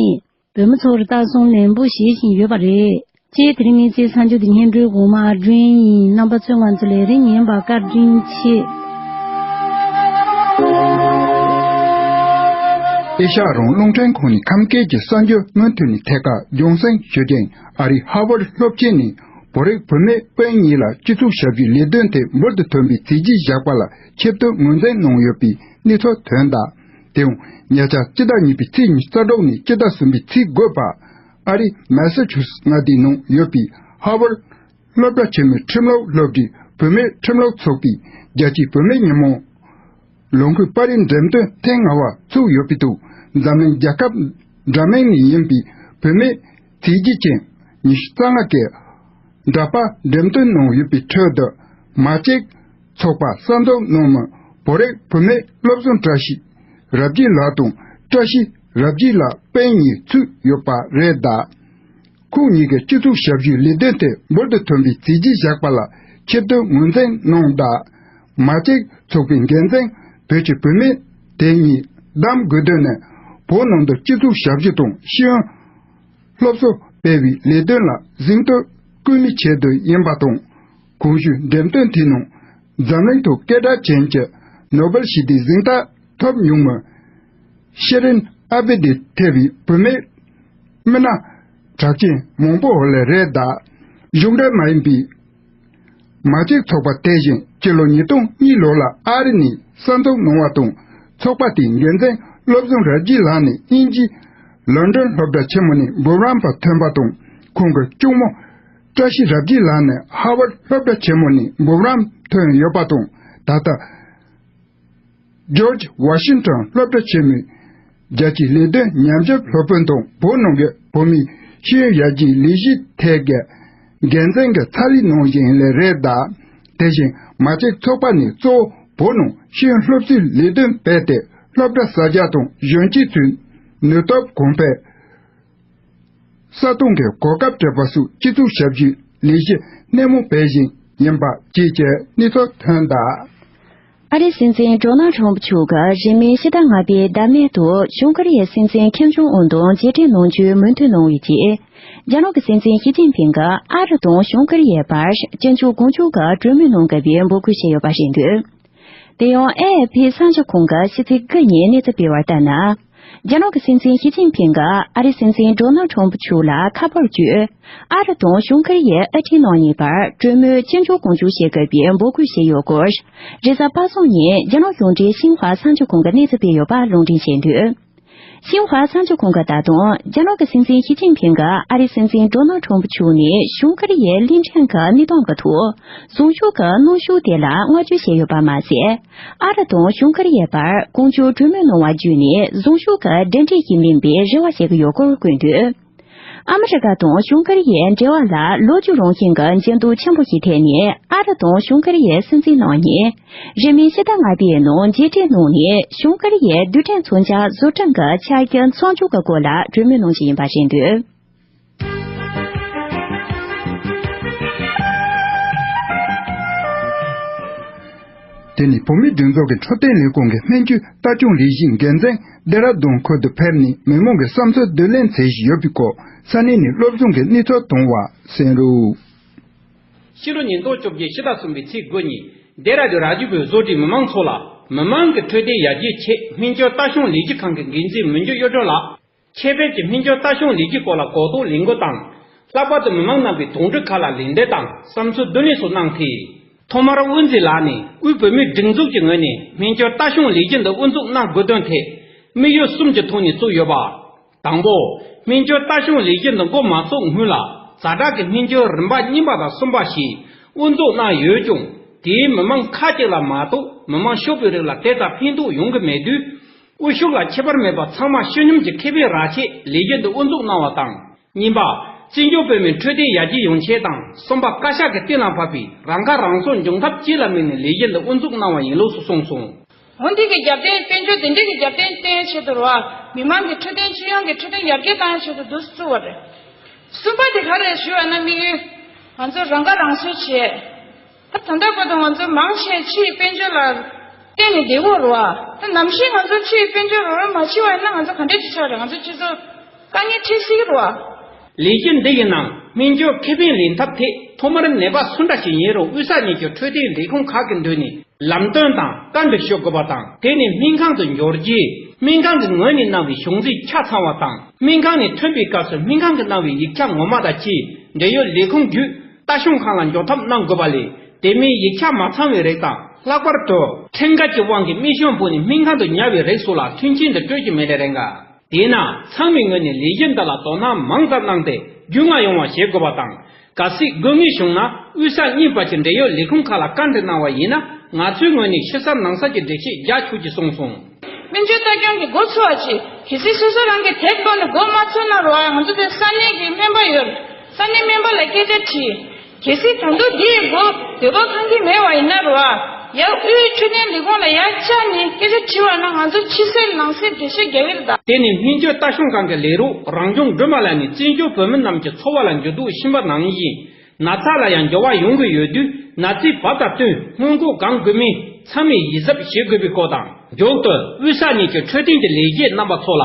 བོད་མི་ཚོར་ལྟ་སྲུང་ལེན་པོ་བྱེད་བཞིན་ཡོད་པ་རེད། ཅེས་དེ་རིང་གནས་ཚུལ་གསར་འགྱུར་དེ་སྙན་སྒྲོན་གོང་མ་ཨ་སྒྲོན་ཡིན། རྣམ་པ་ཚོས་ང་ཚོ་ལས་རིམ་ཉན་པར་བཀའ་དྲིན་ཆེ། ཨེ་ཤ་ཡ་རང་དབང་རླུང་འཕྲིན་ཁང་ནས་ཁམས་སྐད་ཀྱི་གསར་འགྱུར་མུ་མཐུད་ནས་ཐད་ཀར་རྒྱང་སྲིང་ཞུ་རྒྱུ་ཡིན། ཨ་རིའི་ཧར་ཝར་སློབ་ཆེན་ནས་བོད་རིགས་བུད་མེད་སྤུན་གཉིས་ལ་སྤྱི་ཚོགས་ཞབས་ཞུའི་ལས་དོན་ཐད་འབུར་དུ་ཐོན་པའི་རྩིས་རྗེས་བཞག་པ་ལ་ཆེ་བསྟོད་ངོས་འཛིན་གནང་ཡོད་པའི་གནས་ཚུལ་ཐོན་གདའ། དེའང་ཉེ་ཆར་སྤྱི་ཟླ་གཉིས་པའི་ཚེས་ཉི་ཤུ་རྩ་དྲུག་ནས་སྤྱི་ཟླ་གསུམ་པའི་ཚེས་དགུ་བར་ཨ་རིའི་མེ་སཱ་ཆུ་སེ་མངའ་སྡེའི་ནང་ཡོད་པའི་ཧར་ཝར་སློབ་གྲྭ་ཆེན་མོའི་ཁྲིམས་ལུགས་སློབ་གྲྭའི་བུད་མེད་ཁྲིམས་ལུགས་ཚོགས་པའི་རྒྱལ་སྤྱིའི་བུད་མེད་ཉིན་མོ་ལོ་འཁོར་པར་རིས་འགྲེམས་སྟོན་ཐེངས་ལྔ་བ་ཚུགས་ཡོད་པའི་ཐོག་འཛམ་གླིང་རྒྱལ་ཁབ་འདྲ་མིན་ནས་ཡིན་པའི་བུད་མེད་རྩིས་རྗེ་ཅན་ཉི་ཤུ་རྩ་ལྔ་གིས་འདྲ་པར་འགྲེམས་སྟོན་གནང་ཡོད་པའི་ཁྲོད་དུ་མ་ཅིག་ཚོགས་པ་གསར་འཛུགས་གནང་མི་བོད་རིགས་བུད་མེད་སློབ་སྦྱོང་བཀྲ་ཤིས་ རབ་རྒྱས་ལགས་དང་བཀྲ་ཤིས་རབ་རྒྱས་ལགས་སྤུན་གཉིས་ཚུད་ཡོད་པ་རེད་གདའ། ཁོང་གཉིས་ཀྱིས་སྤྱི་ཚོགས་ཞབས་ཞུའི་ལས་དོན་དེ་འབུར་དུ་ཐོན་པའི་བྱས་རྗེས་བཞག་པ་ལ་ཆེ་བསྟོད་ངོས་འཛིན་གནང་གདའ། མ་ཅིག་ཚོགས་པའི་འགན་འཛིན་བོད་ཀྱི་བུད་མེད་དེ་གཉིས་གདམ་དགོས་དོན་ནི་བོད་ནང་དུ་སྤྱི་ཚོགས་ཞབས་ཞུ་དང་ཤེས་ཡོན་སློབ་གསོ་སྤེལ་བའི་ལས་དོན་ལ་གཟེངས་བསྟོད་སྐུལ་མའི་ཆེད་དུ་ཡིན་པ་དང་། གོང་ཞུས་འགྲེམས་སྟོན་དེའི་ནང་འཛམ་གླིང་ཐོག་སྐད་གྲགས་ཅན་གྱི་ནོ་སྦེལ་ཞི་བདེའི་གཟེངས་རྟགས་ཐོབ་མྱོང་མི་ཤེ་རིན་ཨ་བེ་དེ་ཐེ་བའི་བུད་མེད་མི་སྣ་གྲགས་ཅན་མང་པོ་ལས་རེད་གདའ། གཞུང་འབྲེལ་མ་ཡིན་པའི་མ་ཅིག་ཚོགས་པ་དེ་བཞིན་སྤྱི་ལོ་ཉིས་སྟོང་གཉིས་ལོ་ལ་ཨ་རི་ནས་གསར་འཛུགས་གནང་བ་དང་། ཚོགས་པ་དེའི་འགན་འཛིན་བློ་བཟང་རབ་རྒྱས་ལགས་ནས་དབྱིན་ཇིའི་ལོན་ཌོན་སློབ་གྲྭ་ཆེན་མོ་ནས་འབུམ་རམས་པ་ཐོན་པ་དང་། ཁོང་གི་གཅུང་མོ་བཀྲ་ཤིས་རབ་རྒྱས་ལགས་ནས་ཧ་ཝར་སློབ་གྲྭ་ཆེན་མོ་ནས་འབུམ་རམས་ཐོན་ཡོད་པ་དང་། ད་ལྟ་ཇོརྗ་ཝ་ཤིང་ཊོན་སློབ་གྲྭ་ཆེན་མོའི་རྒྱལ་སྤྱིའི་ལས་དོན་ཉམས་ཞིབ་སློབ་དཔོན་དང་བོད་ནང་གི་བོད་མིའི་ཤེས་ཡོན་ཡར་རྒྱས་ལས་གཞི་ཐད་ཀྱི་འགན་འཛིན་གྱི་ཚ་ལས་གནང་བཞིན་ལས་རེད་གདའ། དེ་བཞིན་མ་ཅིག་ཚོགས་པ་ནས་གཙོ་བོ་བོད་ནང་ཤེས་ཡོན་སློབ་གསོའི་ལས་དོན་སྤེལ་ཏེ། སློབ་གྲྭ་གསར་རྒྱག་དང་གཞོན་སྐྱེས་ཚོའི་ནུས་སྟོབས་གོང་འཕེལ། ས་སྟོང་གི་གོ་སྐབས་སྤྲད་པ་སོགས་སྤྱི་ཚོགས་ཞབས་ཞུའི་ལས་གཞི་སྣེ་མོ་སྤེལ་བཞིན་ཡིན་པ་བཅས་ཀྱི་གནས་ཚུལ་ཐོན་གདའ། ཨ་རིའི་སྲིད་འཛིན་ཌོ་ནལ་ཊམ་པ་མཆོག་གིས་རིང་མིན་ཕྱི་ཟླ་ལྔ་པའི་ཟླ་སྨད་དུ་བྱང་ཀོ་རི་ཡའི་སྲིད་འཛིན་ཁིམ་ཇོང་ཨུན་དང་མཇལ་འཕྲད་གནང་རྒྱུའི་མོས་མཐུན་གནང་བའི་རྗེས། རྒྱ་ནག་གི་སྲིད་འཛིན་ཞི་ཅིན་ཕིང་གིས་ཨ་རི་དང་བྱང་ཀོ་རི་ཡའི་བར་བཙན་བྱོལ་དགོན་སྐྱོར་གྱི་གྲོས་མོལ་གནང་དགོས་པའི་འབོད་སྐུལ་བྱས་ཡོད་པ་རེད་འདུག་དེ་ཡང་ཨེ་ཨེ་ཕི་གསར་འགྱུར་ཁང་གིས་ཕྱི་ཚེས་དགུ་ཉིན་གནས་ཚུལ་སྤེལ་བར་ལྟར་ན། རྒྱ་ནག་གི་སྲིད་འཛིན་ཞི་ཅིན་ཕིང་གིས་ཨ་རིའི་སྲིད་འཛིན་ཌོ་ནལ་ཊམ་པ་མཆོག་ལ་ཁ་པར་བརྒྱུད། ཨ་རི་དང་བྱང་ཀོ་རི་ཡའི་ཨུ་ཁྲིད་གནང་ཉིན་བར་གྲོས་མོལ་བཙན་བྱོལ་དགོངས་ཞུ་བྱེད་དགོས་པའི་འབོད་སྐུལ་བྱས་ཡོད་སྐོར། རེས་གཟའ་པ་སངས་ཉིན་རྒྱ་ནག་གཞུང་འབྲེལ་ཤིན་ཧྭ་གསར་འགྱུར་ཁང་གིས་གནས་ཚུལ་སྤེལ་ཡོད་པ་ལུང་འདྲེན་བྱས་འདུག་ཤིན་ཧྭ་གསར་འགྱུར་ཁང་གིས་ད་དུང་རྒྱ་ནག་གི་སྲིད་འཛིན་ཞི་ཅིན་ཕིང་གིས་ཨ་རིའི་སྲིད་འཛིན་ཌོ་ནལ་ཊམ་པ་མཆོག་ནས་བྱང་ཀོ་རི་ཡའི་གླིང་ཕྲན་གྱི་གནས་སྟངས་ཀྱི་ཐོག་ཟུངས་ཤུགས་ཀྱི་གནོན་ཤུགས་དེ་ལ་བསྔགས་བརྗོད་བྱས་ཡོད་པ་མ་ཟད། ཨ་རི་དང་བྱང་ཀོ་རི་ཡའི་བར་གོང་བརྗོད་གྲོས་མོལ་གནང་བ་བརྒྱུད་ནས་ཟུངས་ཤུགས་ཀྱི་འབྲེལ་འདྲིས་ཤིག་སྨིན་པའི་རེ་བ་བྱེད་ཀྱི་ཡོད་སྐོར་བཀོད་འདུག་ཨ་མི་རི་ཀ་དང་བྱང་ཀོ་རི་ཡའི་འབྲེལ་བ་ལ་ལོ་རྒྱུས་རང་བཞིན་གྱི་འགྱུར་ལྡོག་ཆེན་པོ་ཞིག་ཐེབས་ནས། ཨ་རི་དང་བྱང་ཀོ་རི་ཡའི་སྲིད་འཛིན་རྣམ་གཉིས་རིང་མིན་ཕྱི་ཟླ་ལྔ་པའི་ནང་མཇལ་འཕྲད་གནང་ནས། བྱང་ཀོ་རི་ཡའི་རྡུལ་ཕྲན་མཚོན་ཆ་བཟོ་སྐྲུན་གྱི་ཆ་རྐྱེན་གསར་འཇོག་གི་སྐོར་ལ་གྲོས་མོལ་གནང་བཞིན་ཡིན་པ་རེད་འདུག་དེ་ནི་བོད་མིའི་སྒྲིག་འཛུགས་ཀྱི་འཕྲོད་བསྟེན་ལས་ཁུངས་ཀྱི་སྨན་བཅོས་ལྟ་སྐྱོང་ལས་གཞིའི་འགན་འཛིན་ལྡེ་ར་ལྡུན་ཁུལ་དུ་ཕེབས་ནས་མི་མང་གི་བསམ་ཚུལ་བསྡུ་ལེན་མཛད་བཞིན་ཡོད་པའི་སྐོར། ས་གནས་ནས་བློ་བཟང་གིས་གནས་ཚུལ་བཏང་བ་གསན་རོགས། ཕྱི་ལོ་ཉིས་སྟོང་བཅོ་བརྒྱད་ཕྱི་ཟླ་གསུམ་པའི་ཚེས་དགུ་ཉིན་ལྡེ་ར་ལྡུན་ར་ཇི་བོད་བཟོ་གྲྭའི་མི་མང་ཚོ་ལ་མི་མང་གི་འཕྲོད་བསྟེན་ཡར་རྒྱས་ཆེད་སྨན་བཅོས་ལྟ་སྐྱོང་ལས་གཞི་ཁང་གི་འགན་འཛིན་མི་འགྱུར་གཡུ་སྒྲོན་ལགས། ཁྱད་ཕན་གྱི་སྨན་བཅོས་ལྟ་སྐྱོང་ལས་གཞི་སྐོར་ལ་གོ་རྟོགས་ལེན་སྒོ་དང་། ལྷག་པར་དུ་མི་མང་རྣམ་པའི་དོགས་འདྲི་ཁག་ལ་ལན་འདེབས་དང་བསམ་ཚུལ་བསྡུ་ལེན་སོགས་གནང་སྟེ། ཐོག་མར་དབུ་འཛིན་ལགས་ནས་དབུས་བོད་མིའི་སྒྲིག་འཛུགས་ཀྱི་ངོས་ནས་སྨན་བཅོས་ལྟ་སྐྱོང་ལས་གཞི་འདི་དབུ་འཛུགས་གནང་དགོས་དོན་ཐད་དམིགས་ཡུལ་གསུམ་གྱི་ཐོག་ནས་བཙུགས་ཡོད་པ། དང་པོ། སྨན་བཅོས་ལྟ་སྐྱོང་ལས་གཞི་འདི་འགོ་མ་བཙུགས་སྔོན་ལ་ཛ་དྲག་གི་སྨན་བཅོས་རིམ་པ་གཉིས་པ་དང་གསུམ་པ་ཞིག་དབུ་འཛུགས་གནང་ཡོད་ཀྱང་། དེའི་མི་མང་ཁག་ཅིག་ལ་མ་གཏོགས་མི་མང་ཤོར་བའི་རིགས་ལ་དེ་ལྟར་ཕན་ཐོགས་ཡོང་གི་མེད་དུས། དབུལ་ཕྱུག་ལ་ཁྱད་པར་མེད་པར་ཚང་མ་ཤེས་སྙོམས་ཀྱི་ཁེ་ཕན་རག་ཆེད་ལས་གཞི་འདི་དབུ་འཛུགས་གནང་བ་དང་། གཉིས་པ། བཙན་བྱོལ་བོད་མིའི་འཕྲོད་བསྟེན་ཡར་རྒྱས་ཡོང་ཆེད་དང་། གསུམ་པ། བཀའ་ཤག་གིས་གཏན་ལ་ཕབ་པའི་རང་ཁ་རང་གསོ་འབྱུང་ཐབས་སྤྱི་ལ་དམིགས་ནས་ལས་གཞི་འདི་དབུ་འཛུགས་གནང་བ་ཡིན་ལུགས་སུ་གསུངས་སོང་། འོན་ཏེ་གི་རྒྱབ་རྟེན་དཔལ་འབྱོར་དེ་འདྲའི་གི་རྒྱབ་རྟེན་བརྟེན་ཆེད་དུ་རོ། མི་མང་གི་འཕྲོད་བསྟེན་སྤྱི་ཡོངས་ཀྱི་འཕྲོད་བསྟེན་ཡར་རྒྱས་བཏང་ཆེད་དུ་འདུག་བཙུགས་པ་རེད། གསུམ་པ་དེ་ག་རེ་ཞུ་བ་ན་དམིགས་ཡུལ། ང་ཚོ་རང་ཁ་རང་གསོ་བྱེད། ད་ད་ལྟ་བར་དུ་ང་ཚོ་མང་ཆེ་ཕྱིའི་དཔལ་འབྱོར་ལ་བརྟེན་ནས་བསྡད་ཡོད་རེད་བ། ད་ནམ་ཞིག་ང་ཚོ་ཕྱིའི་དཔལ་འབྱོར་རོགས་རམ་མ་བྱས་པ་ཡིན་ན་ང་ཚོ་ག་འདྲས་ཅིག་ཆགས་རེད། ང་ཚོ་སྤྱི་ཚོགས་དཀའ་ངལ་འཕྲད་སྲིད་ཀྱི་རེད་བ། ལས་གཞི་འདི་ཡི་ནང་སྨན་བཅོས་ཁེ་ཕན་ལེན་ཐབས་ཐད་ཐོག་མར་ནད་པ་སུ་འདྲ་ཞིག་ཡིན་རུང་དབུས་ས་གཉིས་ཀྱི་འཕྲོད་བསྟེན་ལས་ཁུངས་ཁག་གི་མདུན་ནས་ལམ་སྟོན་དང་བཀའ་འདྲི་ཞུ་དགོས་པ་དང་། དེ་ནས་སྨན་ཁང་དུ་འབྱོར་རྗེས་སྨན་ཁང་གི་ངོས་ནས་གནང་བའི་གཞུང་འཛིན་ཆ་ཚང་བ་དང་། སྨན་ཁང་ནས་ཐོན་པའི་སྐབས་སུ་སྨན་ཁང་གིས་གནང་བའི་ཡིག་ཆ་ངོ་མ་དང་བཅས་འབྲེལ་ཡོད་ལས་ཁུངས་བརྒྱུད། ལྟ་སྐྱོང་ཁང་ལ་འབྱོར་ཐབས་གནང་དགོས་པ་ལས། དེ་མིན་ཡིག་ཆ་མ་ཚང་བའི་རིགས་དང་། ལྷག་པར་དུ་ཁྲིམས་འགལ་གྱི་དབང་གིས་སྨན་ཞབས་ཕུད་ནས་སྨན་ཁང་དུ་ཉར་བའི་རིགས་སོགས་ལ་མཐུན་རྐྱེན་དུ་སྤྲོད་ཀྱི་མེད་ལེ་རེད་འགའ། དེས་ན་ཚང་མའི་ངོས་ནས་ལས་གཞི་འདི་ལ་དོ་སྣང་མང་ཙམ་གནང་སྟེ་རྒྱུས་མངའ་ཡོང་བ་བྱེད་དགོས་པ་དང་། གལ་སྲིད་དགོས་ངེས་བྱུང་ན་དབུས་ས་གཉིས་བར་གྱི་འབྲེལ་ཡོད་ལས་ཁུངས་ཁག་ལ་བཀའ་འདྲི་གནང་བ་ཡིན་ན། ང་ཚོའི་ངོས་ནས་ཕྱི་གསལ་ནང་གསལ་གྱི་འགྲེལ་བཤད་རྒྱག་ཆོག་ཅེས་གསུངས་སོང་། སྨན་བཅོས་ལྟ་སྐྱོང་གི་འགོ་ཚུགས་པ་ཅིག་གལ་སྲིད་སོ་སོ་རང་གིས་དེབ་ཀློག་ནས་འགོ་མ་ཚུགས་ན་རོ། ང་ཚོ་དེ་ས་གནས་ཀྱི་སྨན་པ་ཡོད། ས་གནས་སྨན་པ་ལ་སྐད་ཆ་དྲིས། གལ་སྲིད་ད་དུང་འདི་ཡི་འགོ་འདོད་པ་ཁེངས་ཀྱི་མེད་པ་ཡིན་ན་རོ། ཡར་དབུས་འཕྲོད་བསྟེན་ལས་ཁུངས་ལ་ཡར་བཅར་ནས་སྐད་ཆ་དྲིས་པ་ན། ང་ཚོ་ཕྱི་གསལ་ནང་གསལ་འགྲེལ་བཤད་རྒྱག་གི་རེད་ད། དེ་ནི་སྨན་བཅོས་ལྟ་སྐྱོང་ཁང་གི་ལས་རོགས་རང་སྐྱོང་སྒྲོལ་མ་ལགས་ནས་བཙན་བྱོལ་བོད་མི་རྣམས་ཀྱི་འཚོ་བ་ལ་འགྱུར་ལྡོག་ཕྱིན་པ་ནང་བཞིན། ན་ཚ་ལ་ཡང་འགྱུར་བ་ཡོང་གི་ཡོད་དུས། ན་ཚའི་བབ་དང་བསྟུན་སྔོན་འགོག་གང་དགོས་མིན་ཚང་མས་ཡིད་གཟབ་བྱེད་དགོས་པའི་སྐོར་དང་། མཇུག་ཏུ་དབུས་ས་གནས་ཀྱི་འཕྲོད་བསྟེན་གྱི་ལས་བྱེད་རྣམ་པ་ཚོ་ལ།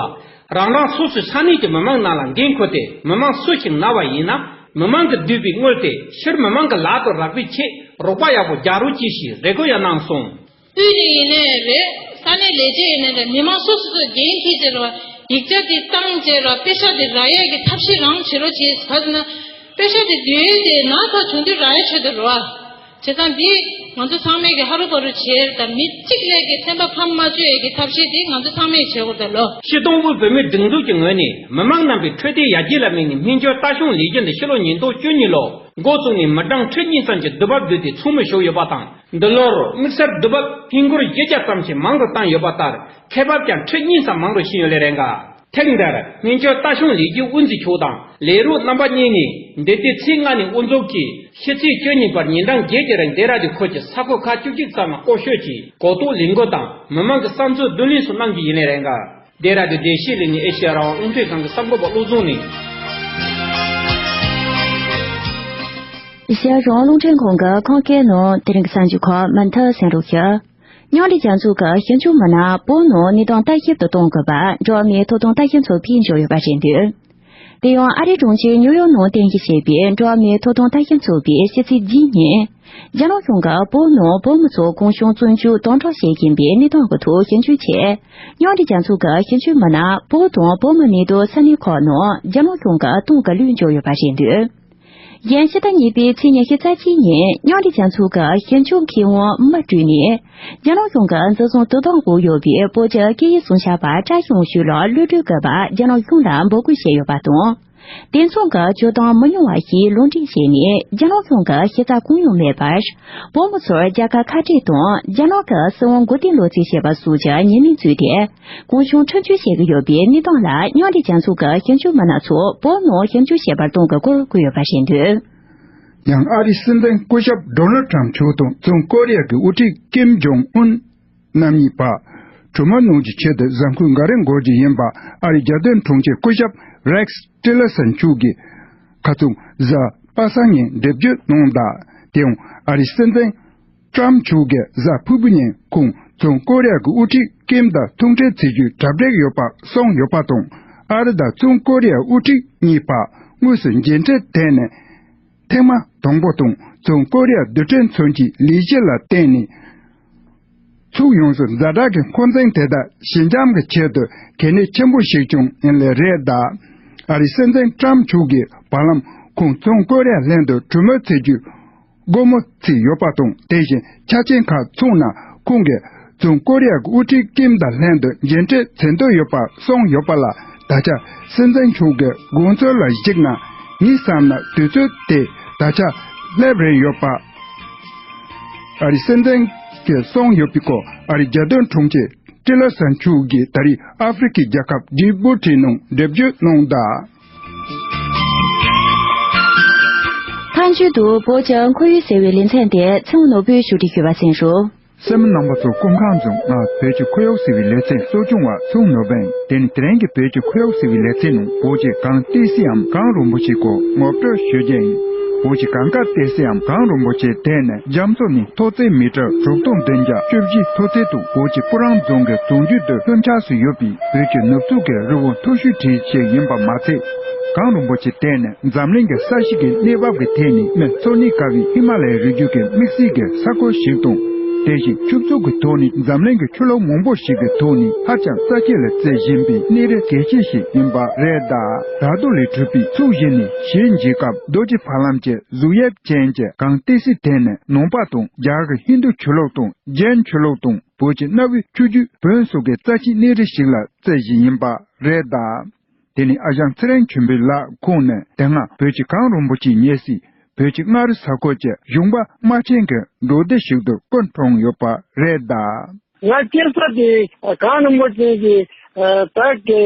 རང་རང་སོ་སོའི་ས་གནས་ཀྱི་མི་མང་རྣམས་ལ་འགན་འཁུར་ཏེ། མི་མང་སུ་ཞིག་ན་བ་ཡིན་ན། མི་མང་གི་བདུད་པའི་དངུལ་དེ་ཕྱིར་མི་མང་གི་ལག་ཏུ་རག་པའི་ཆེད་རོགས་པ་ཡག་པོ་རྒྱག་རོགས་གྱིས་ཞེས་རེ་སྐུལ་ཡང་གནང་སོང་། དབུས་ནས་ཡིན་ནའི་རེད། ས་གནས་ལས་བྱེད་ཡིན་ནའི་རེད། མི་མང་སོ་སོ་སོ་འགན་འཁྱེར་བྱས་ར་བ། ཡིག་ཆ་དེ་བཏང་བྱས་ར་བ། པེ་ཤག་དེ་རག་ཡས་ཀྱི་ཐབས་ཤེས་རང་བྱེད་རོགས་བྱེད། ག་ཟེར་ན། པེ་ཤག་དེ་བསྡུ་ཡས་དེ་ན་ཚ་བྱུང་དུས་རག་ཡས་ཆེད་དུ་རེད་བ། བྱས་ཙང་འདི་ང་ཚོ་ཚང་མས་ཀྱི་ཧ་རུ་བ་རུ་བྱས་དང་། མི་གཅིག་ལས་ཀྱི་སེམས་པ་ཕམ་མ་བཅུག་ཡས་ཀྱི་ཐབས་ཤེས་དེ་ང་ཚོ་ཚང་མས་བྱེད་དགོས་ད་ལོ། སྤྱིར་བཏང་དབུས་བོད་མིའི་སྒྲིག་འཛུགས་ཀྱི་ངོས་ནས་མི་མང་རྣམ་པའི་འཕྲོད་བསྟེན་ཡར་རྒྱས་ལ་དམིགས་ནས་སྨན་བཅོས་ལྟ་སྐྱོང་ལས་གཞི་འདི་ཕྱི་ལོ་ཉིས་སྟོང་བཅུ་གཉིས་ལོ་འགོ་བཙུགས་ནས་མི་གྲངས་ཁྲི་གཉིས་ཙམ་གྱི་དུས་བབ་བསྡུས་ཏེ་ཚོགས་མི་ཞུགས་ཡོད་པ་དང་། འདི་ལོར་དམིགས་བསལ་དུས་བབ་ཧིན་སྒོར་བཞི་བརྒྱ་ཙམ་ཞིག་མང་དུ་བཏང་ཡོད་པ་ལྟར། ཁེ་འབབ་ཀྱང་ཁྲི་གཉིས་ཙམ་མང་རུ་ཕྱིན་ཡོད་ལེ་རེད་འགའ། ཐེངས་འདིར་སྨན་བཅོས་ལྟ་སྐྱོང་ལས་ཀྱི་དབུ་འཛིན་མཆོག་དང་ལས་རོགས་རྣམ་པ་གཉིས་ནས། འདི་ཟླའི་ཚེས་ལྔ་ནས་དབུ་འཛུགས་ཀྱིས་ཕྱི་ཚེས་བཅུ་གཉིས་བར་ཉིན་གྲངས་བརྒྱད་ཀྱི་རིང་ལྡེ་ར་ལྡུན་ཁུལ་གྱི་ས་ཁུལ་ཁག་བཅུ་གཅིག་ཙམ་ལ་སྐོར་སྐྱོད་ཀྱིས་གོ་རྟོགས་ལས་འགུལ་དང་མི་མང་གི་བསམ་ཚུལ་བསྡུ་ལེན་སོགས་གནང་རྒྱུ་ཡིན་ལེ་རེད་འགའ། ལྡེ་ར་ལྡུན་བདེ་སྐྱིད་གླིང་ནས་ཨེ་ཤེ་ཡ་རང་དབང་རླུང་འཕྲིན་ཁང་གི་གསར་འགོད་པ་བློ་བཟང་ནས། ཨེ་ཤེ་ཡ་རང་དབང་རླུང་འཕྲིན་ཁང་གི་ཁམས་སྐད་ནང་དེ་རིང་གི་གསར་འགྱུར་ཁག་མུ་མཐུད་གསན་རོགས་ཞུ། མཉམ་འབྲེལ་རྒྱལ་ཚོགས་ཀྱི་ཞིབ་འཇུག་མི་སྣ་བོད་ནང་གནས་སྟངས་ལྟ་ཞིབ་ཏུ་གཏོང་དགོས་པ་འགྲོ་བ་མིའི་ཐོབ་ཐང་ལྟ་ཞིབ་ཚོགས་པས་བརྗོད་ཡོད་པ་རེད་འདུག་དེ་ཡང་ཨ་རིའི་གྲོང་ཁྱེར་ཉིའུ་ཡོག་ནང་རྟེན་གཞི་བྱས་པའི་འགྲོ་བ་མིའི་ཐོབ་ཐང་ལྟ་ཞིབ་ཚོགས་པས་ཕྱི་ཚེས་བཞི་ཉིན། རྒྱ་ནག་གཞུང་གིས་བོད་ནང་བོད་མི་ཚོར་གུང་གཞོན་བཙོན་འཇུག་དམ་དྲག་བྱེད་བཞིན་པའི་གནས་སྟངས་ཀྱི་ཐོག་ཞིབ་འཇུག་ཆེད། མཉམ་འབྲེལ་རྒྱལ་ཚོགས་ཀྱི་ཞིབ་འཇུག་མི་སྣ་བོད་དང་བོད་མི་གནས་སྡོད་ས་གནས་ཁག་ནང་རྒྱ་ནག་གཞུང་གིས་གཏོང་གི་ལུགས་བརྗོད་ཡོད་པ་རེད་འདུག་གཞན་ཕྱི་ཟླ་གཉིས་པའི་ཚེས་ཉི་ཤུ་རྩ་གཅིག་ཉིན་མཉམ་འབྲེལ་རྒྱལ་ཚོགས་ཀྱི་ཞིབ་འཇུག་མཁས་དབང་མ་སྤྲུལ་ནས། རྒྱ་ནག་གཞུང་གི་འཛིན་བཟུང་དུ་བཏང་འོག་ཡོད་པའི་བོད་ཀྱི་སྐད་ཡིག་སྲུང་བྱ་བ་བཀྲ་ཤིས་དབང་ཕྱུག་ལ་གློད་གྲོལ་དགོས་པ་རྒྱ་ནག་གཞུང་ལ་འབོད་སྐུལ་བྱས་ཡོད་པ་དང་། དེ་མཚུངས་ཀྱི་བྱེད་སྟངས་མི་ཉུང་བ་ཞིག་ལུང་འདྲེན་བྱས་ནས་རྒྱ་ནག་གཞུང་གི་ཞིབ་ཚགས་གང་ཡང་མེད་པར། བོད་མི་ཚོར་རྒྱལ་ཁ་ཁ་བྲལ་དང་རྒྱ་ནག་གི་སྲིད་དབང་མགོ་རྟིང་སློག་རྩིས་བྱས་པ་སོགས་ཀྱི་ཉེས་མིང་བཙུགས་ཏེ། གུང་གཞོན་ཁྲིམས་གཅོད་བྱེད་ཀྱི་ཡོད་པའི་གནས་སྟངས་ལ་མཉམ་འབྲེལ་རྒྱལ་ཚོགས་ཀྱི་ཞིབ་འཇུག་མི་སྣ་ཚོ་བོད་ནང་ཞིབ་འཇུག་བྱེད་པར་གཏོང་གི་སྐོར་བཀོད་ཡོད་པ་རེད་འདུག་ཡང་ཨ་རིའི་སྲིད་འཛིན་སྐུ་ཞབས་ཌོ་ནལ་ཊམ་མཆོག་དང་བཙོན་ཁོ་རི་ཡ་གི་དབུ་ཁྲིད་ཀིམ་ཇོང་ཨུན་རྣམ་གཉིས་བར། གྲོས་མོལ་གནང་རྒྱུའི་ཆེད་དུ་གཟའ་འཁོར་འགའ་རེ་འགོར་རྒྱུ་ཡིན་པ་ཨ་རིའི་རྒྱལ་དོན་དྲུང་ཆེ་སྐུ་ཞབས་རེག་སི་ཊི་ལར་སན་མཆོག་གིས་ཁ་རྩང་གཟའ་པ་སངས་ཉིན་འགྲེལ་བརྗོད་གནང་གདའ། དེ་ཡང་ཨ་རིའི་སྲིད་འཛིན་ཊམ་མཆོག་གིས་གཟའ་ཕུར་བུ་ཉིན་ཁོང་བཙོན་ཁོ་རི་ཡ་གི་དབུ་ཁྲིད་ཀིམ་དང་ཐུག་འཕྲད་བྱེད་རྒྱུའི་གྲ་སྒྲིག་ཡོད་པ་གསུངས་ཡོད་པ་དང་། ཨ་རི་དང་བཙོན་ཁོ་རི་ཡ་དབུ་ཁྲིད་གཉིས་བར་དངོས་སུ་མཇལ་འཕྲད་དེ་ནི་ཐེངས་མ་དང་པོ་དང་། བཙོན་ཁོ་རི་ཡ་རྡུལ་ཕྲན་མཚོན་ཆའི་ལས་གཞི་ལ་བརྟེན་ནས་ཚུགས་ཡོངས་སུ་ཛ་དྲག་གི་འཁོན་འཛིན་དེ་དག་ཞི་འཇམ་གྱི་ཆེད་དུ་གལ་གནད་ཆེན་པོ་ཞིག་བྱུང་ཡིན་ལེ་རེད་གདའ། ཨ་རིའི་སྲིད་འཛིན་ཊམ་མཆོག་གིས་བར་ལམ་ཁོང་བཙོན་ཁོ་རི་ཡ་ལྷན་དུ་གྲོས་མོལ་བྱེད་རྒྱུའི་སྒོ་མོ་བརྩིས་ཡོད་པ་དང་། དེ་བཞིན་ཆ་རྐྱེན་ཁག་ཚང་ན་ཁོང་གིས་བཙོན་ཁོ་རི་ཡ་གི་དབུ་ཁྲིད་ཀིམ་དང་ལྷན་དུ་མཇལ་འཕྲད་བྱེད་འདོད་ཡོད་པ་གསུངས་ཡོད་པ་ལ། ད་ཆ་སྲིད་འཛིན་མཆོག་གི་དགོངས་ཚུལ་ལ་གཞིགས་ན། ངའི་བསམ་ན་དུས་ཚོད་དེ་ད་ཆ་སླེབས་རན་ཡོད་པ། ཨ་རིའི་སྲིད་འཛིན་གྱིས་གསུངས་ཡོད་པའི་སྐོར་ཨ་རིའི་རྒྱལ་དོན་དྲུང་ཆེ་ཊི་ལར་སན་མཆོག་གིས་ད་རེས་ཨ་ཧྥེ་རི་ཁའི་རྒྱལ་ཁབ་ཇི་བུ་ཊི་ནང་འགྲེལ་བརྗོད་གནང་གདའ། མཐའ་མཇུག་ཏུ་བོད་ཀྱི་ཁོར་ཡུག་ཟེར་བའི་ལེ་ཚན་དེ་ཚེ་དབང་ནོར་བུས་ཞུ་སྒྲིག་ཞུས་པ་གསན་རོགས། གསན་མི་རྣམ་པ་ཚོ་སྐུ་ཁམས་བཟང་། ང་བོད་ཀྱི་ཁོར་ཡུག་ཟེར་བའི་ལེ་ཚན་གཙོ་སྐྱོང་བ་ཚེ་དབང་ནོར་བུ་ཡིན། དེ་ནི་དེ་རིང་གི་བོད་ཀྱི་ཁོར་ཡུག་ཟེར་བའི་ལེ་ཚན་ནང་བོད་ཀྱི་གངས་ཏི་སེའམ་གངས་རིན་པོ་ཆེའི་སྐོར་ངོ་སྤྲོད་ཞུ་རྒྱུ་ཡིན། བོད་ཀྱི་གངས་དཀར་ཏི་སེའམ་གངས་རིན་པོ་ཆེ་དེ་ནི་རྒྱ་མཚོ་ནས་མཐོ་ཚད་མི་ཊར་དྲུག་སྟོང་བདུན་བརྒྱ་བཅུ་བཞི་མཐོ་ཚད་དུ་བོད་ཀྱི་སྤུ་རང་རྫོང་གི་རྫོང་རྒྱུད་དུ་ལྷུན་ཆགས་སུ་ཡོད་པའི་བོད་ཀྱི་ནུབ་ཕྱོགས་ཀྱི་རི་བོ་མཐོ་ཤོས་གྲས་ཤིག་ཡིན་པ་མ་ཚད། གངས་རིན་པོ་ཆེ་དེ་ནི་འཛམ་གླིང་གི་ས་གཞི་གི་གནས་བབ་ཀྱི་ཐད་ནས་མི་འཚོ་གནས་དཀའ་བའི་ཧི་མ་ལ་ཡའི་རི་རྒྱུད་ཀྱི་དམིགས་བསལ་གྱི་ས་ཁུལ་ཞིག་དང་། དེ་བཞིན་ཆུ་བཙོ་གི་ཐོག་ནས་འཛམ་གླིང་གི་ཆུ་ལོག་མང་པོ་ཞིག་གི་ཐོག་ནས་ཧ་ཅང་རྩ་ཆེ་ལ་བརྩི་བཞིན་པའི་གནས་རི་གལ་ཆེ་ཞིག་ཡིན་པ་རེད་གདའ། ར་རྡོ་ལས་གྲུབ་པའི་ཚོགས་བཞི་ནས་ཞལ་མཇལ་སྐབས་རྡོ་རྗེ་ཕ་ལམ་གྱི་གཟུགས་དབྱིབས་ཅན་གྱི་གངས་ཏི་སེ་དེ་ནི་ནང་པ་དང་རྒྱ་གར་གྱི་ཧིན་རྡུ་ཆུ་ལོག་དང་ཇེན་ཆུ་ལོག་དང་བོད་ཀྱི་གནའ་བོའི་ཆུ་རྒྱུད་བོན་སོགས་ཀྱི་རྩ་ཆེའི་གནས་རི་ཞིག་ལ་བརྩི་བཞིན་ཡིན་པ་རེད་གདའ། དེ་ནི་ཨ་ཞང་ཚེ་རིང་ཆོས་འཕེལ་ལགས་ཁོང་ནས་དེ་སྔ་བོད་ཀྱི་གངས་རིན་པོ་ཆེའི་ཉེ་སྲས་བོད་ཀྱི་མངའ་རིས་ས་ཁུལ་གྱི་གཞུང་པ་དམག་ཆེན་གྱི་འབྲོག་སྡེ་ཞིག་ཏུ་སྐུ་འཁྲུངས་ཡོད་པ་རེད་གདའ། ང་སྐྱེས་ས་དེ་གངས་རིན་པོ་ཆེ་གི་བོད་ཀྱི་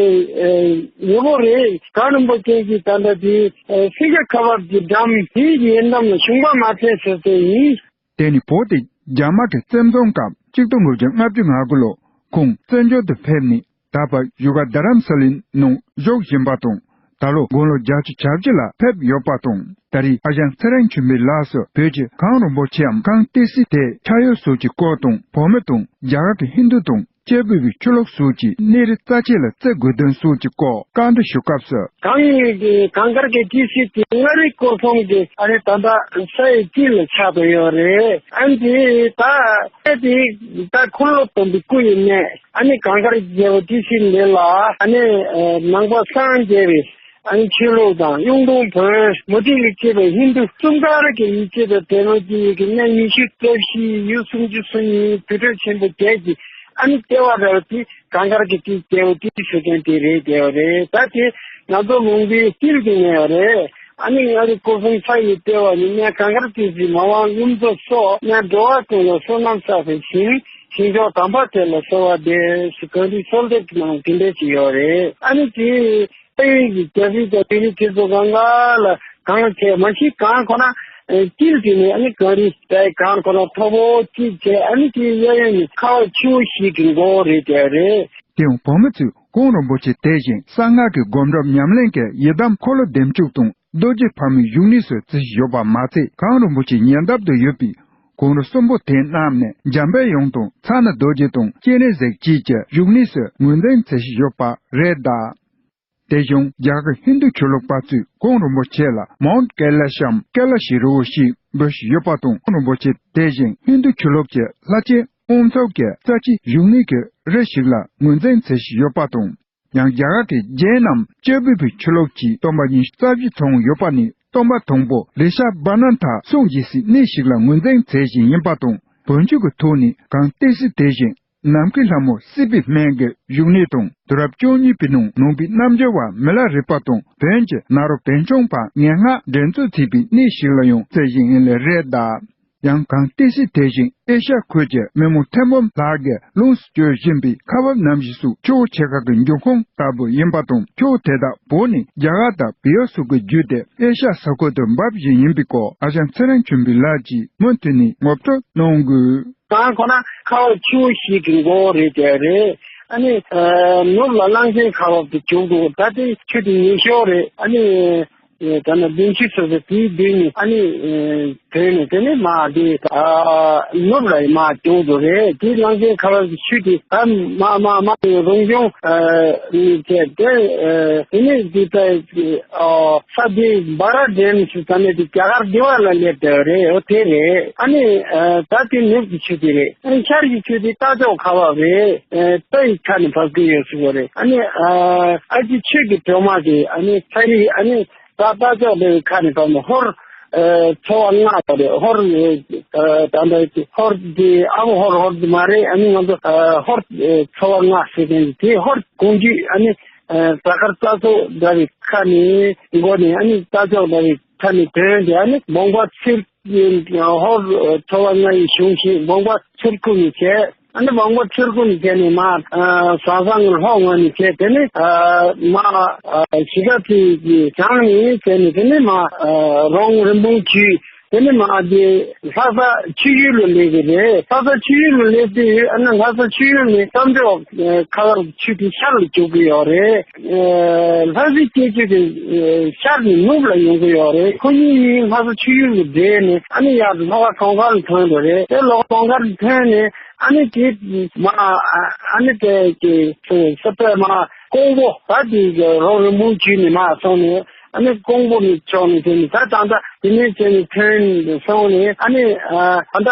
ཉེ་བོ་རེད། གངས་རིན་པོ་ཆེ་གི་ད་ལྟ་དེ་སེང་གེ་ཁ་བབ་ཀྱི་འགྲམ་དེའི་ཡི་དམ་གཞུང་པ་དམག་ཆེན་ཟེར་དེ་ཡིན། དེ་ནི་བོད་དེ་ རྒྱ་དམག་གི་བཙན་རྫོང་སྐབས་གཅིག་སྟོང་དགུ་བརྒྱ་ལྔ་བཅུ་ང་དགུ་ལོ་ཁོང་བཙན་བྱོལ་དུ་ཕེབས་ནས། ད་བར་བཞུགས་སྒར་རྡ་རམ་ས་ལའི་ནང་བཞུགས་བཞིན་པ་དང་། ད་ལོ་དགུང་ལོ་བརྒྱད་ཅུ་གྱ་བཞི་ལ་ཕེབས་ཡོད་པ་དང་། ད་རེས་ཨ་ཞང་ཚེ་རིང་ཆོས་འཕེལ་ལགས་སུ་བོད་ཀྱི་གངས་རིན་པོ་ཆེའམ་གངས་ཏི་སེ་དེའི་ཆགས་ཡུལ་སོགས་ཀྱི་སྐོར་དང་། བོད་མི་དང་རྒྱ་གར་གྱི་ཧིན་རྡུ་དང་། སྐྱེས་བུ་པའི་ཆོས་ལུགས་སོགས་ཀྱི་གནས་རིགས་རྩ་ཆེ་ལ་བརྩི་དགོས་དོན་སོགས་ཀྱི་སྐོར་བཀའ་འདྲི་ཞུ་སྐབས་སུ། གངས་ཀྱི་གངས་དཀར་གྱི་ཏི་སེ་དེ་མངའ་རིས་སྐོར་གསུམ་གྱི་ཨ་རེ་ད་ལྟ་ས་ཡི་དཀྱིལ་ལ་ཆགས་བསྡད་ཡོད་རེད། ཨ་ནི་དེ་ད་ས་དེ་ད་འཁོར་ལོ་སྟོན་པའི་སྐུ་ཡི་གནས། ཨ་ནི་གངས་དཀར་རྒྱལ་པོ་ཏི་སེ་འདི་ལ་ཨ་ནི་ནང་པ་སངས་རྒྱས་པའི་ཨ་ནི་ཆོས་ལུགས་དང་། གཡུང་དྲུང་བོན། མུ་སྟེགས་ལས་སྐྱེས་པའི་ཧིན་རྡུ། གསུམ་ཀ་ར་གི་ཡུལ་སྐྱེས་པའི་བལ་པོ་གི་ཡུལ་གྱི་གནས་ཉི་ཤུ་རྩ་བཞི། ཡུལ་སུམ་ཅུ་སོ་གཉིས། དུར་ཁྲོད་ཆེན་པོ་བརྒྱད་ཀྱི་ཨ་ནི་ལྟེ་བ་ར་བ་དེ་གངས་དཀར་གྱི་ཏི་སེ་རྒྱལ་པོ་ཏི་སེ་ཟེར་མཁན་དེ་རེད་བསྡད་ཡོད་རེད། ད་དེ་ང་ཚོ་ལུང་པའི་དཀྱིལ་དུ་གནས་ཡོད་རེད། ཨ་ནི་མངའ་རིས་སྐོར་གསུམ་ས་ཡི་ལྟེ་བ་ནི་གནས་གངས་དཀར་ཏི་སེ། མ་འོངས་གཡུ་མཚོ་སོགས་གནས་འགྲོ་བ་ཀུན་ལ་བསོད་ནམས་བསགས་པའི་ཞིང་། ཞིང་མཆོག་དམ་པ་དེ་ལ་གསོལ་བ་འདེབས་ཟེར་གངས་རིའི་མཚོ་ལྟེབ་ཀྱི་ནང་དེ་འདྲ་ཞིག་ཡོད་རེད། ཨ་ནི་དེ་ཕ་ཡུལ་གྱི་རྒྱལ་སྲིད་དང་དེ་རིང་ཁྱེད་ཚོ་གང་ག་ལ་གངས་བྱས། མ་གཞི་གངས་ཁོ་ན་དཀྱིལ་དེ་ནས་ཨ་ནི་གངས་རི་དེ་གངས་ཁོ་ན་མཐོ་པོ་གཅིག་བྱས། ཨ་ནི་དེ་གཡས་གཡོན་ནས་ཁ་བ་ཆུ་བོ་ཞིག་གི་མགོ་བོ་རེད་བསྡད་རེད། དེ་ཡང་བོད་མི་ཚོས་གངས་རིན་པོ་ཆེ་དེ་བཞིན་གསང་སྔགས་ཀྱི་སྒོམ་སྒྲུབ་ཉམས་ལེན་གྱི་ཡི་དམ་འཁོར་ལོ་བདེ་མཆོག་དང་རྡོ་རྗེ་ཕག་མོའི་བཞུགས་གནས་སུ་བརྩི་བཞིན་ཡོད་པ་མ་ཚད། གངས་རིན་པོ་ཆེའི་ཉེ་འདབས་དུ་ཡོད་པའི་གངས་རི་གསུམ་པོ་དེ་རྣམས་ནི་འཇམ་དཔལ་དབྱངས་དང་ཕྱག་ན་རྡོ་རྗེ་དང་སྤྱན་རས་གཟིགས་བཅས་ཀྱི་བཞུགས་གནས་སུ་ངོས་འཛིན་བྱེད་བཞིན་ཡོད་པ་རེད་གདའ། དེ་བཞིན་རྒྱ་གར་ཧིན་རྡུ་ཆོས་ལུགས་པ་ཚོས་གངས་རིན་པོ་ཆེ་ལ་མའུནྟ་ཀེ་ལ་ཤམ། ཀེ་ལ་ཤི་རི་བོ་ཞེས་འབོད་བཞིན་ཡོད་པ་དང་། གངས་རིན་པོ་ཆེ་དེ་བཞིན་ཧིན་རྡུ་ཆོས་ལུགས་ཀྱི་ལྷ་ཆེན་དབང་ཕྱུག་གི་རྩ་ཆེའི་བཞུགས་གནས་ཀྱི་རི་ཞིག་ལ་ངོས་འཛིན་བྱེད་བཞིན་ཡོད་པ་དང་། ཡང་རྒྱ་གར་གྱི་རྗེ་རྣམས་སྐྱེས་བུ་པའི་ཆོས་ལུགས་ཀྱི་སྟོན་པ་ཉི་ཤུ་རྩ་བཞི་ཚོགས་ཡོད་པ་ནི། སྟོན་པ་དང་པོ་རི་ཤ་བ་ན་ཐ་གསུང་བཞེས་སའི་གནས་ཤིག་ལ་ངོས་འཛིན་བྱེད་བཞིན་ཡིན་པ་དང་། བོན་ཆོས་ཀྱི་ཐོག་ནས་གངས་ཏི་སེ་དེ་བཞིན་ནམ་མཁའི་ལྷ་མོ་སྲིད་པའི་སྨན་གྱི་བཞུགས་གནས་དང་། དུས་རབས་བཅུ་གཉིས་པའི་ནང་ནང་པའི་རྣལ་འབྱོར་བ་མི་ལ་རས་པ་དང་བོན་གྱི་ནཱ་རོ་པཎ་ཆེན་པ་ངན་སྔགས་འགྲན་རྩོད་བྱེད་པའི་གནས་ཤིག་ལ་ཡང་བརྩི་བཞིན་ཡིན་ལེ་རེད་གདའ། ཡང་གངས་ཏི་སེ་དེ་བཞིན་ཨེ་ཤ་ཡ་ཁུལ་གྱི་མི་མང་ཐེར་འབུམ་ལྷག་གིས་ལོངས་སུ་སྤྱོད་བཞིན་པའི་ཁ་འབབ་གནམ་གཤིས་སོགས་ཆུ་བོ་ཆེ་ཁག་གི་འབྱུང་ཁུངས་ལྟ་བུ་ཡིན་པ་དང་། ཆུ་བོ་དེ་དག་བོད་ནས་རྒྱ་གར་དང་བལ་ཡུལ་སོགས་ཀྱི་བརྒྱུད་དེ་ཨེ་ཤ་ཡ་ས་ཁུལ་དུ་འབབ་བཞིན་ཡིན་པའི་སྐོར་ཨ་ཞང་ཚེ་རིང་ཆོས་འཕེལ་ལགས་ཀྱིས་མུ་མཐུད་ནས་ངོ་སྤྲོད་གནང་དགོས། གངས་ཁོ་ན་ཁ་བ་ཆུ་བོ་ཞིག་གི་མགོ་བོ་རེད་དེ་རེད། ཨ་ནི་ནུབ་ལ་གླང་ཆེན་ཁ་འབབ་ཏུ་བྱུང་འདུག་ད་ལྟའི་ཆུ་དེ་ཉེ་ཤོས་རེད། ཨ་ནི་ད་ནི་བདུན་ཅུ་སོ་སོ་དེའི་མདུན་ནས་ཨ་ནི་དོན་ནས་དེ་ནི་མ་དེ་ནུབ་ལ་མ་བྱུང་འདུག་རེད། དེ་གླང་ཆེན་ཁ་བབ་ཀྱི་ཆུ་དེ་ད་མ་མ་མ་རང་བྱུང་ནས་བྱས་ཏེ་དེ་ནི་དེ་ལྟ། ཨོ། ས་དེ་སྦ་ར་ཌེམ་ཞེས་ས་གནས་དེ་རྒྱ་གར་ལྡི་བ་ལ་སླེབས་བསྡད་རེད། འོ་དེ་རེད། ཨ་ནི་ད་དེ་ནུབ་ཀྱི་ཆུ་དེ་རེད། ཨ་ནི་ཤར་གྱི་ཆུ་དེ་རྟ་མཆོག་ཁ་བབ་རེད། རྟ་ཡི་ཁ་ནས་བབས་ཀྱི་ཡོད་ཟེར་བ་རེད། ཨ་ནི་ཨ་ཅེ་ཆོས་ཀྱི་སྒྲོལ་མ་དེ་ཨ་ནི་ཚ་རི་ཨ་ནི་རྟ་རྟ་མཆོག་དེ་ཁ་ནས་བབས་ནས་ཧོར་ཚོ་བ་ལྔ་དེ་རེད། ཧོར་ད་ལྟ་ཧོར་དེ་ཨ་བོ་ཧོར་ཧོར་དེ་མ་རེད། ཨ་ནི་ང་ཚོ་ཧོར་ཚོ་བ་ལྔ་ཟེར་མཁན་དེ་ཧོར་གོང་ཇུས་ཨ་ནི། ཨ་གཟའ་སྐར་རྩ་མཆོག་འདྲ་བའི་ཁ་ནས་མགོ་ནས་ཨ་ནི་རྟ་མཆོག་འདྲ་བའི་ཁ་ནས་དོན་དེ་ཨ་ནི་འབངས་པ་ཚུར་ཧོར་ཚོ་བ་ལྔ་ཡི་གཞུང་ཞིག་འབངས་པ་ཚུར་ཁུར་ནས་བྱས། ཨ་ནི་འབངས་པ་ཚུར་ཁུར་ནས་བྱས་ནས་མ་ཟང་ཟང་ལྷོ་ངོས་ནས་བྱས། དེ་ནས་མ་ཞི་ཁ་ཐི་གི་བྱང་ནས་བྱས་ནས་དེ་ནས་མ་རོང་རིན་སྤུངས་ཆུས། དེ་ནས་མ་དེ་ལྷ་ས་ཆུ་ཡུལ་ལ་སླེབས་ཀྱི་རེད། ལྷ་ས་ཆུ་ཡུལ་ལ་སླེབས་དུས་ཨ་ནི་ལྷ་ས་ཆུ་ཡུལ་ནས་རྟ་མཆོག་ཁ་བབ་ཆུ་དེ་ཤར་ལ་རྒྱུག་གི་ཡོད་རེད། ལྷ་སའི་སྐྱེས་ཆུ་དེ་ཤར་ནས་ནུབ་ལ་ཡོང་གི་ཡོད་རེད། ཁོ་གཉིས་གཉིས་ལྷ་ས་ཆུ་ཡུལ་ལ་འདྲེས་ནས་ཨ་ནི་ཡར་ལྷོ་ཁ་གྲོང་ཁ་ལ་ཐོན་འགྲོ་རེད། དེ་ལྷོ་ཁ་གྲོང་ཁ་ལ་ཐོན་ནས་ཨ་ནི་དེ་མ་ཨ་ནི་དེ་ཀྱི་ས་པད་མ་ཀོང་པོ་ད་དེ་རོང་རིན་སྤུངས་ཆུས་ནས་མ་སོང་ནས། ཨ་ནི་ཀོང་པོ་ནས་ཕྱོགས་ནས་དེ་ནི་ད་ད་ལྟ་དེ་ནས་བྱས་ནས་ཐོན་སོང་ནས། ཨ་ནི་ཨ་ད་ལྟ་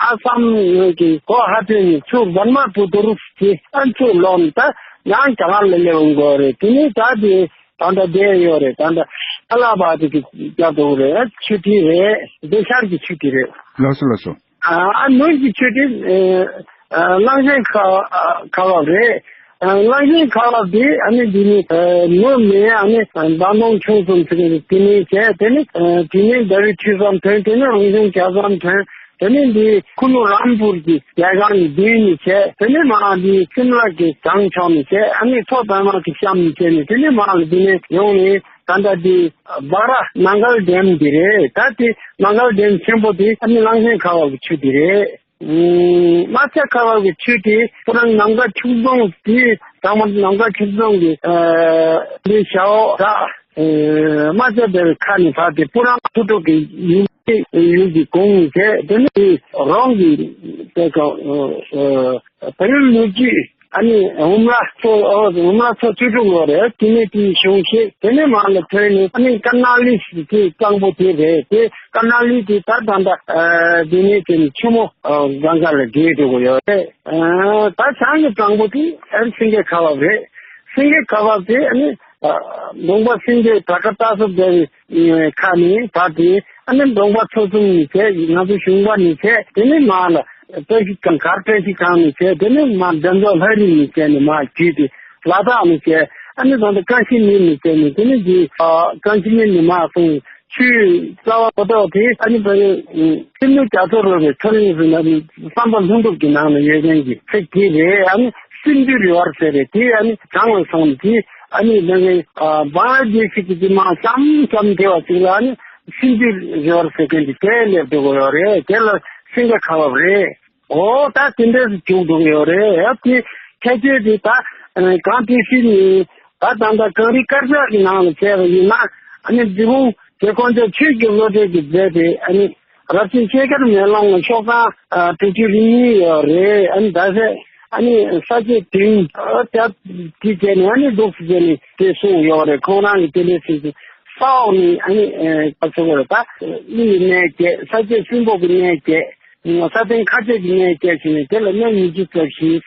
ཨ་སམ་ངོས་ཀྱི་གོ་ཧ་ཐོན་ནས་ཚུར་བར་མ་པུ་ཏུ་རུ་སི་ཨ་ཚུར་ལོག་ནས་ད་ཡང་རྒྱ་གར་ལ་སླེབས་འོང་དགོས་རེད། དེ་ནས་ད་དེ་ད་ལྟ་བསྡད་ཡོད་རེད། ད་ལྟ་ཨ་ལ་བ་དེ་གི་རྒྱབ་ཏུ་རེད། ཆུ་དེ་རེད། དེ་ཤར་གྱི་ཆུ་དེ་རེད། ལགས་སོ་ལགས་སོ། ཨ་ནུབ་ཀྱི་ཆུ་དེ་ཨ་གླང་ཆེན་ཁ་ཁ་བབ་རེད། ཨ་གླང་ཆེན་ཁ་བབ་དེ་ཨ་ནི་འདི་ནི་ནུབ་ནས་ཨ་ནི་མདའ་མདོང་ཁྱུང་གསུམ་ཟེར་གི་དེ་ནས་བྱས། དེ་ནི་དེ་ནས་ཟླ་བའི་ཁྲི་ཙམ་ཐོན། དེ་ནས་རང་བྱུང་རྒྱ་ཙམ་ཐོན། དེ་ནས་འདི་ཁུ་ནུ་རམ་པུར་གྱི་རྒྱལ་ཁང་གི་མདུན་ནས་བྱས། དེ་ནས་མ་འདི་སིམ་ལ་གི་བྱང་ཕྱོགས་ནས་བྱས། ཨ་ནི་མཚོ་པདྨ་གི་གཤམ་ནས་བྱས་ནས་དེ་ནས་མ་ལ་འདི་ནས་ཡོང་ནས། ད་ལྟ་དེ་སྦག་ར་ནང་མཁར་ཌེམ་འདི་རེད། ད་དེ་ནང་མཁར་ཌེམ་ཆེན་པོ་དེ་ཨ་ནི་གླང་ཆེན་ཁ་བ་གི་ཆུ་དེ་རེད། ཨུམ། རྨ་བྱ་ཁ་བ་གི་ཆུ་དེ་སྤུ་རང་ནམ་མཁའ་ཁྱུག་རྫོང་དེ་ཚང་མ་ནམ་མཁའ་ཁྱུག་རྫོང་གི་ཨ་འདི་ཞའོ་ད་ཨ་རྨ་བྱ་དེ་ཁ་ནས་བབས་ཏེ་སྤུ་རང་ཚོ་དྲུག་གི་ཡུལ་ཡུལ་གྱི་གོང་བྱས། དེ་ནས་རོང་གི་དེ་ག་ཨ་ཨ་བལ་ཡུལ་ལོ་རྒྱུས། ཨ་ནི་འུམ་ལ་ཚོ་ཨོ་འུམ་ལ་ཚོ་བཅུ་དྲུག་ལོ་རེད། དེ་ནས་དེའི་གཞུང་བཤད། དེ་ནས་མར་ལ་ཐོན་ནས་ཨ་ནི་ཀ་ན་ལི་སི་དེ་གཙང་པོ་དེ་རེད། དེ་ཀ་ན་ལི་དེ་ད་ད་ད་ཨ་དེ་ནས་དེ་ནས་ཆུ་མོ་ཨ་གང་ག་ལ་བརྒལ་འགྲོ་གི་ཡོད་རེད། ཨ་ད་བྱང་གི་གཙང་པོ་དེ་ཨ་ནི་སེང་གེ་ཁ་བ་རེད། སེང་གེ་ཁ་བ་དེ་ཨ་ནི་ཨ་གདོང་པ་སེང་གེ་བྲག་དཀར་རྟ་སོབ་རྒྱལ་བའི་ཁ་ནས་བབས་ཏེ་ཨ་ནི་གདོང་པ་ཚོ་གསུམ་ནས་བྱས། ང་ཚོ་གཞུང་པ་ནས་བྱས། དེ་ནས་མར་ལ་བཀྲ་ཤིས་སྒང་མཁར་བཀྲ་ཤིས་སྒང་ནས་བྱས། དེ་ནས་མར་འགྲེམ་བཟོ་ལྷ་རི་ནས་བྱས་ནས་མར་བརྒྱུད་དེ་ལ་དྭགས་ནས་བྱས། ཨ་ནི་ད་ལྟ་ཀ་ཤི་མིར་ནས་བྱས་ནས་དེ་ནས་འདི་ཨ་ཀ་ཤི་མིར་ནས་མར་སོང་། ཆུའི་རྩ་བ་གོ་ཐོག་དེ་ཨ་ནི་བལ་ཡུལ་སྲིན་མོ་རྒྱ་མཚོ་རོལ་པའི་ཚོ་རིང་ཟེར་ན་བསམ་པ་ལྷུན་གྲུབ་ཀྱི་ནང་ན་ཡོད་མཁན་གྱི་ཚིག་དེ་རེད། ཨ་ནི་སིན་དྷུ་རི་ཝར་ཟེར་རེད། དེ་ཨ་ནི་བྱང་ལ་སོང་ནས་དེ་ཨ་ནི་ལ་ངའི་ཨ་བང་ལ་དེ་ཤིག་གི་དེ་མ་ཙམ་ཙམ་དེ་བ་ཅིག་ལ་ཨ་ནི་སིན་དྷུ་རི་ཝར་ཟེར་མཁན་དེ་དེ་སླེབས་འགྲོ་གི་ཡོད་རེད། དེ་ལ་སེང་གེ་ཁ་བ་རེད། འོ་ད་དེ་འདྲས་སུ་བྱུང་འགྲོ་གི་ཡོད་རེད། ཡ་དེ་ཁྱད་ཆོས་དེ་ད་གངས་ཏི་སེ་ནས་ད་ད་ལྟ་གངས་རི་དཀར་ཆག་གི་ནང་ལ་བྱས་པ་ཡིན་ན་ཨ་ནི་འབྲས་སྤུངས་དེ་ཀོང་ཇོ་ཆོས་ཀྱི་བློ་གྲོས་ཀྱིས་མཛད་པའི་ཨ་ནི་རབ་བྱུང་ཤེལ་དཀར་མེ་ལོང་ལ་ཤོག་ཐང་དྲུག་ཅུ་རེ་གཉིས་ཡོད་རེད། ཨ་ནི་ད་ཟེ་ཨ་ནི་ས་སྐྱའི་དུས་ཨ་ད་དེ་བྱས་ནས་ཨ་ནི་འདུག་སེ་བྱས་ནས་དེ་གསུངས་ཡོད་རེད། ཁོང་རང་གིས་དེ་འདྲས་ཟེར་ཟེར་ས་འོག་ནས་ཨ་ནི་ཨ་ཚོ་བར་ད་གླིང་གི་གནས་བརྒྱད། ས་སྐྱའི་སྲིན་པོ་གི་གནས་བརྒྱད། ས་སྟེང་ཁ་ཆེ་གི་གནས་བརྒྱད་ཟེར་ནས་དེ་ལ་གནས་ཉི་ཤུ་རྩ་བཞི།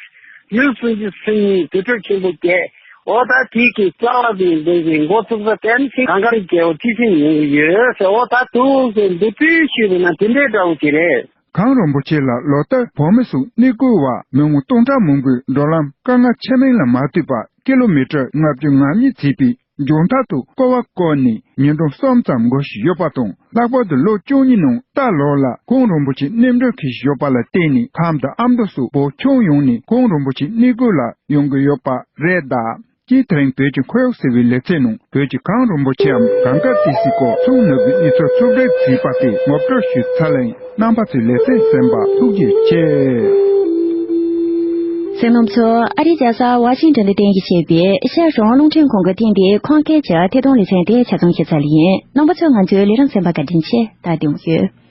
ཡུལ་སུམ་ཅུ་སོ་གཉིས། དུར་ཁྲོད་ཆེན་པོ་བརྒྱད། འོ་ད་དེ་གི་རྩ་བ་དེ་འདི་གི་འགོ་ཚུགས་ས་དེ་ནི་གངས་དཀར་རྒྱལ་པོ་ཁྲི་སྲོང་ལྡེའུ་བཞི་ཡོད་ཟེར། འོ་ད་དུང་གི་འདི་དུས་ཤིག་རེད་ན་དེ་འདྲའི་འདྲ་བོ་ཅིག་རེད། གངས་རིན་པོ་ཆེ་ལ་ལོ་ལྟར་བོད་མི་ཚོ་གནས་སྐོར་བ་མི་ངོ་སྟོང་ཕྲག་མང་པོས་འགྲོ་ལམ་དཀའ་ངལ་ཆེ་མིན་ལ་མ་ལྟོས་པར་ཀི་ལོ་མི་ཊར་ལྔ་བཅུ་ང་གཉིས་བྱས་པའི་མཇུག་མཐར་དུ་སྐོར་བ་བསྐོར་ནས་ཉིན་གྲངས་གསུམ་ཙམ་འགོར་བཞིན་ཡོད་པ་དང་། ལྷག་པར་དུ་ལོ་བཅུ་གཉིས་ནང་ལྟ་ལོག་ལ་གངས་རིན་པོ་ཆེ་མནན་སྤྲོད་བྱེད་བཞིན་ཡོད་པ་ལ་བརྟེན་ནས་ཁམས་དང་ཨ་མདོ་སོགས་བོད་ཁྱོན་ཡོངས་ནས་གངས་རིན་པོ་ཆེ་གནས་སྐོར་ལ་ཡོང་གི་ཡོད་པ་རེད་གདའ། སྤྱིར་དེ་རིང་བོད་ཀྱི་འཁོར་གཡོག་ཟེར་བའི་ལེ་ཚན་ནང་བོད་ཀྱི་གངས་རིན་པོ་ཆེའམ་གངས་དཀར་ཏི་སེའི་སྐོར་ཚོང་ནུས་པའི་གནས་ཚུལ་ཕྱོགས་བསྒྲིགས་བྱས་པ་དེ་ངོ་སྤྲོད་ཞུས་ཚར་ལེ། རྣམ་པ་ཚོས་ལེ་ཚན་གསན་པར་ཐུགས་རྗེ་ཆེ། གསན་མཁན་ཚོ། ཨ་རིའི་རྒྱལ་ས་ཝ་ཤིང་ཊོན་དུ་རྟེན་གཞི་བྱས་པའི་ཤར་རོང་རླུང་འཕྲིན་ཁང་གིས་བཏིང་པའི་ཁོང་སྐད་ཀྱི་ཐད་གཏོང་ལེ་ཚན་དེ་ཆ་ཚང་ཞུས་ཚར་ལེ་ཡིན། རྣམ་པ་ཚོས་ང་ཚོའི་ལས་རིམ་གསན་པར་བཀའ་དྲིན་ཆེ། ད་དེ་ཡོད།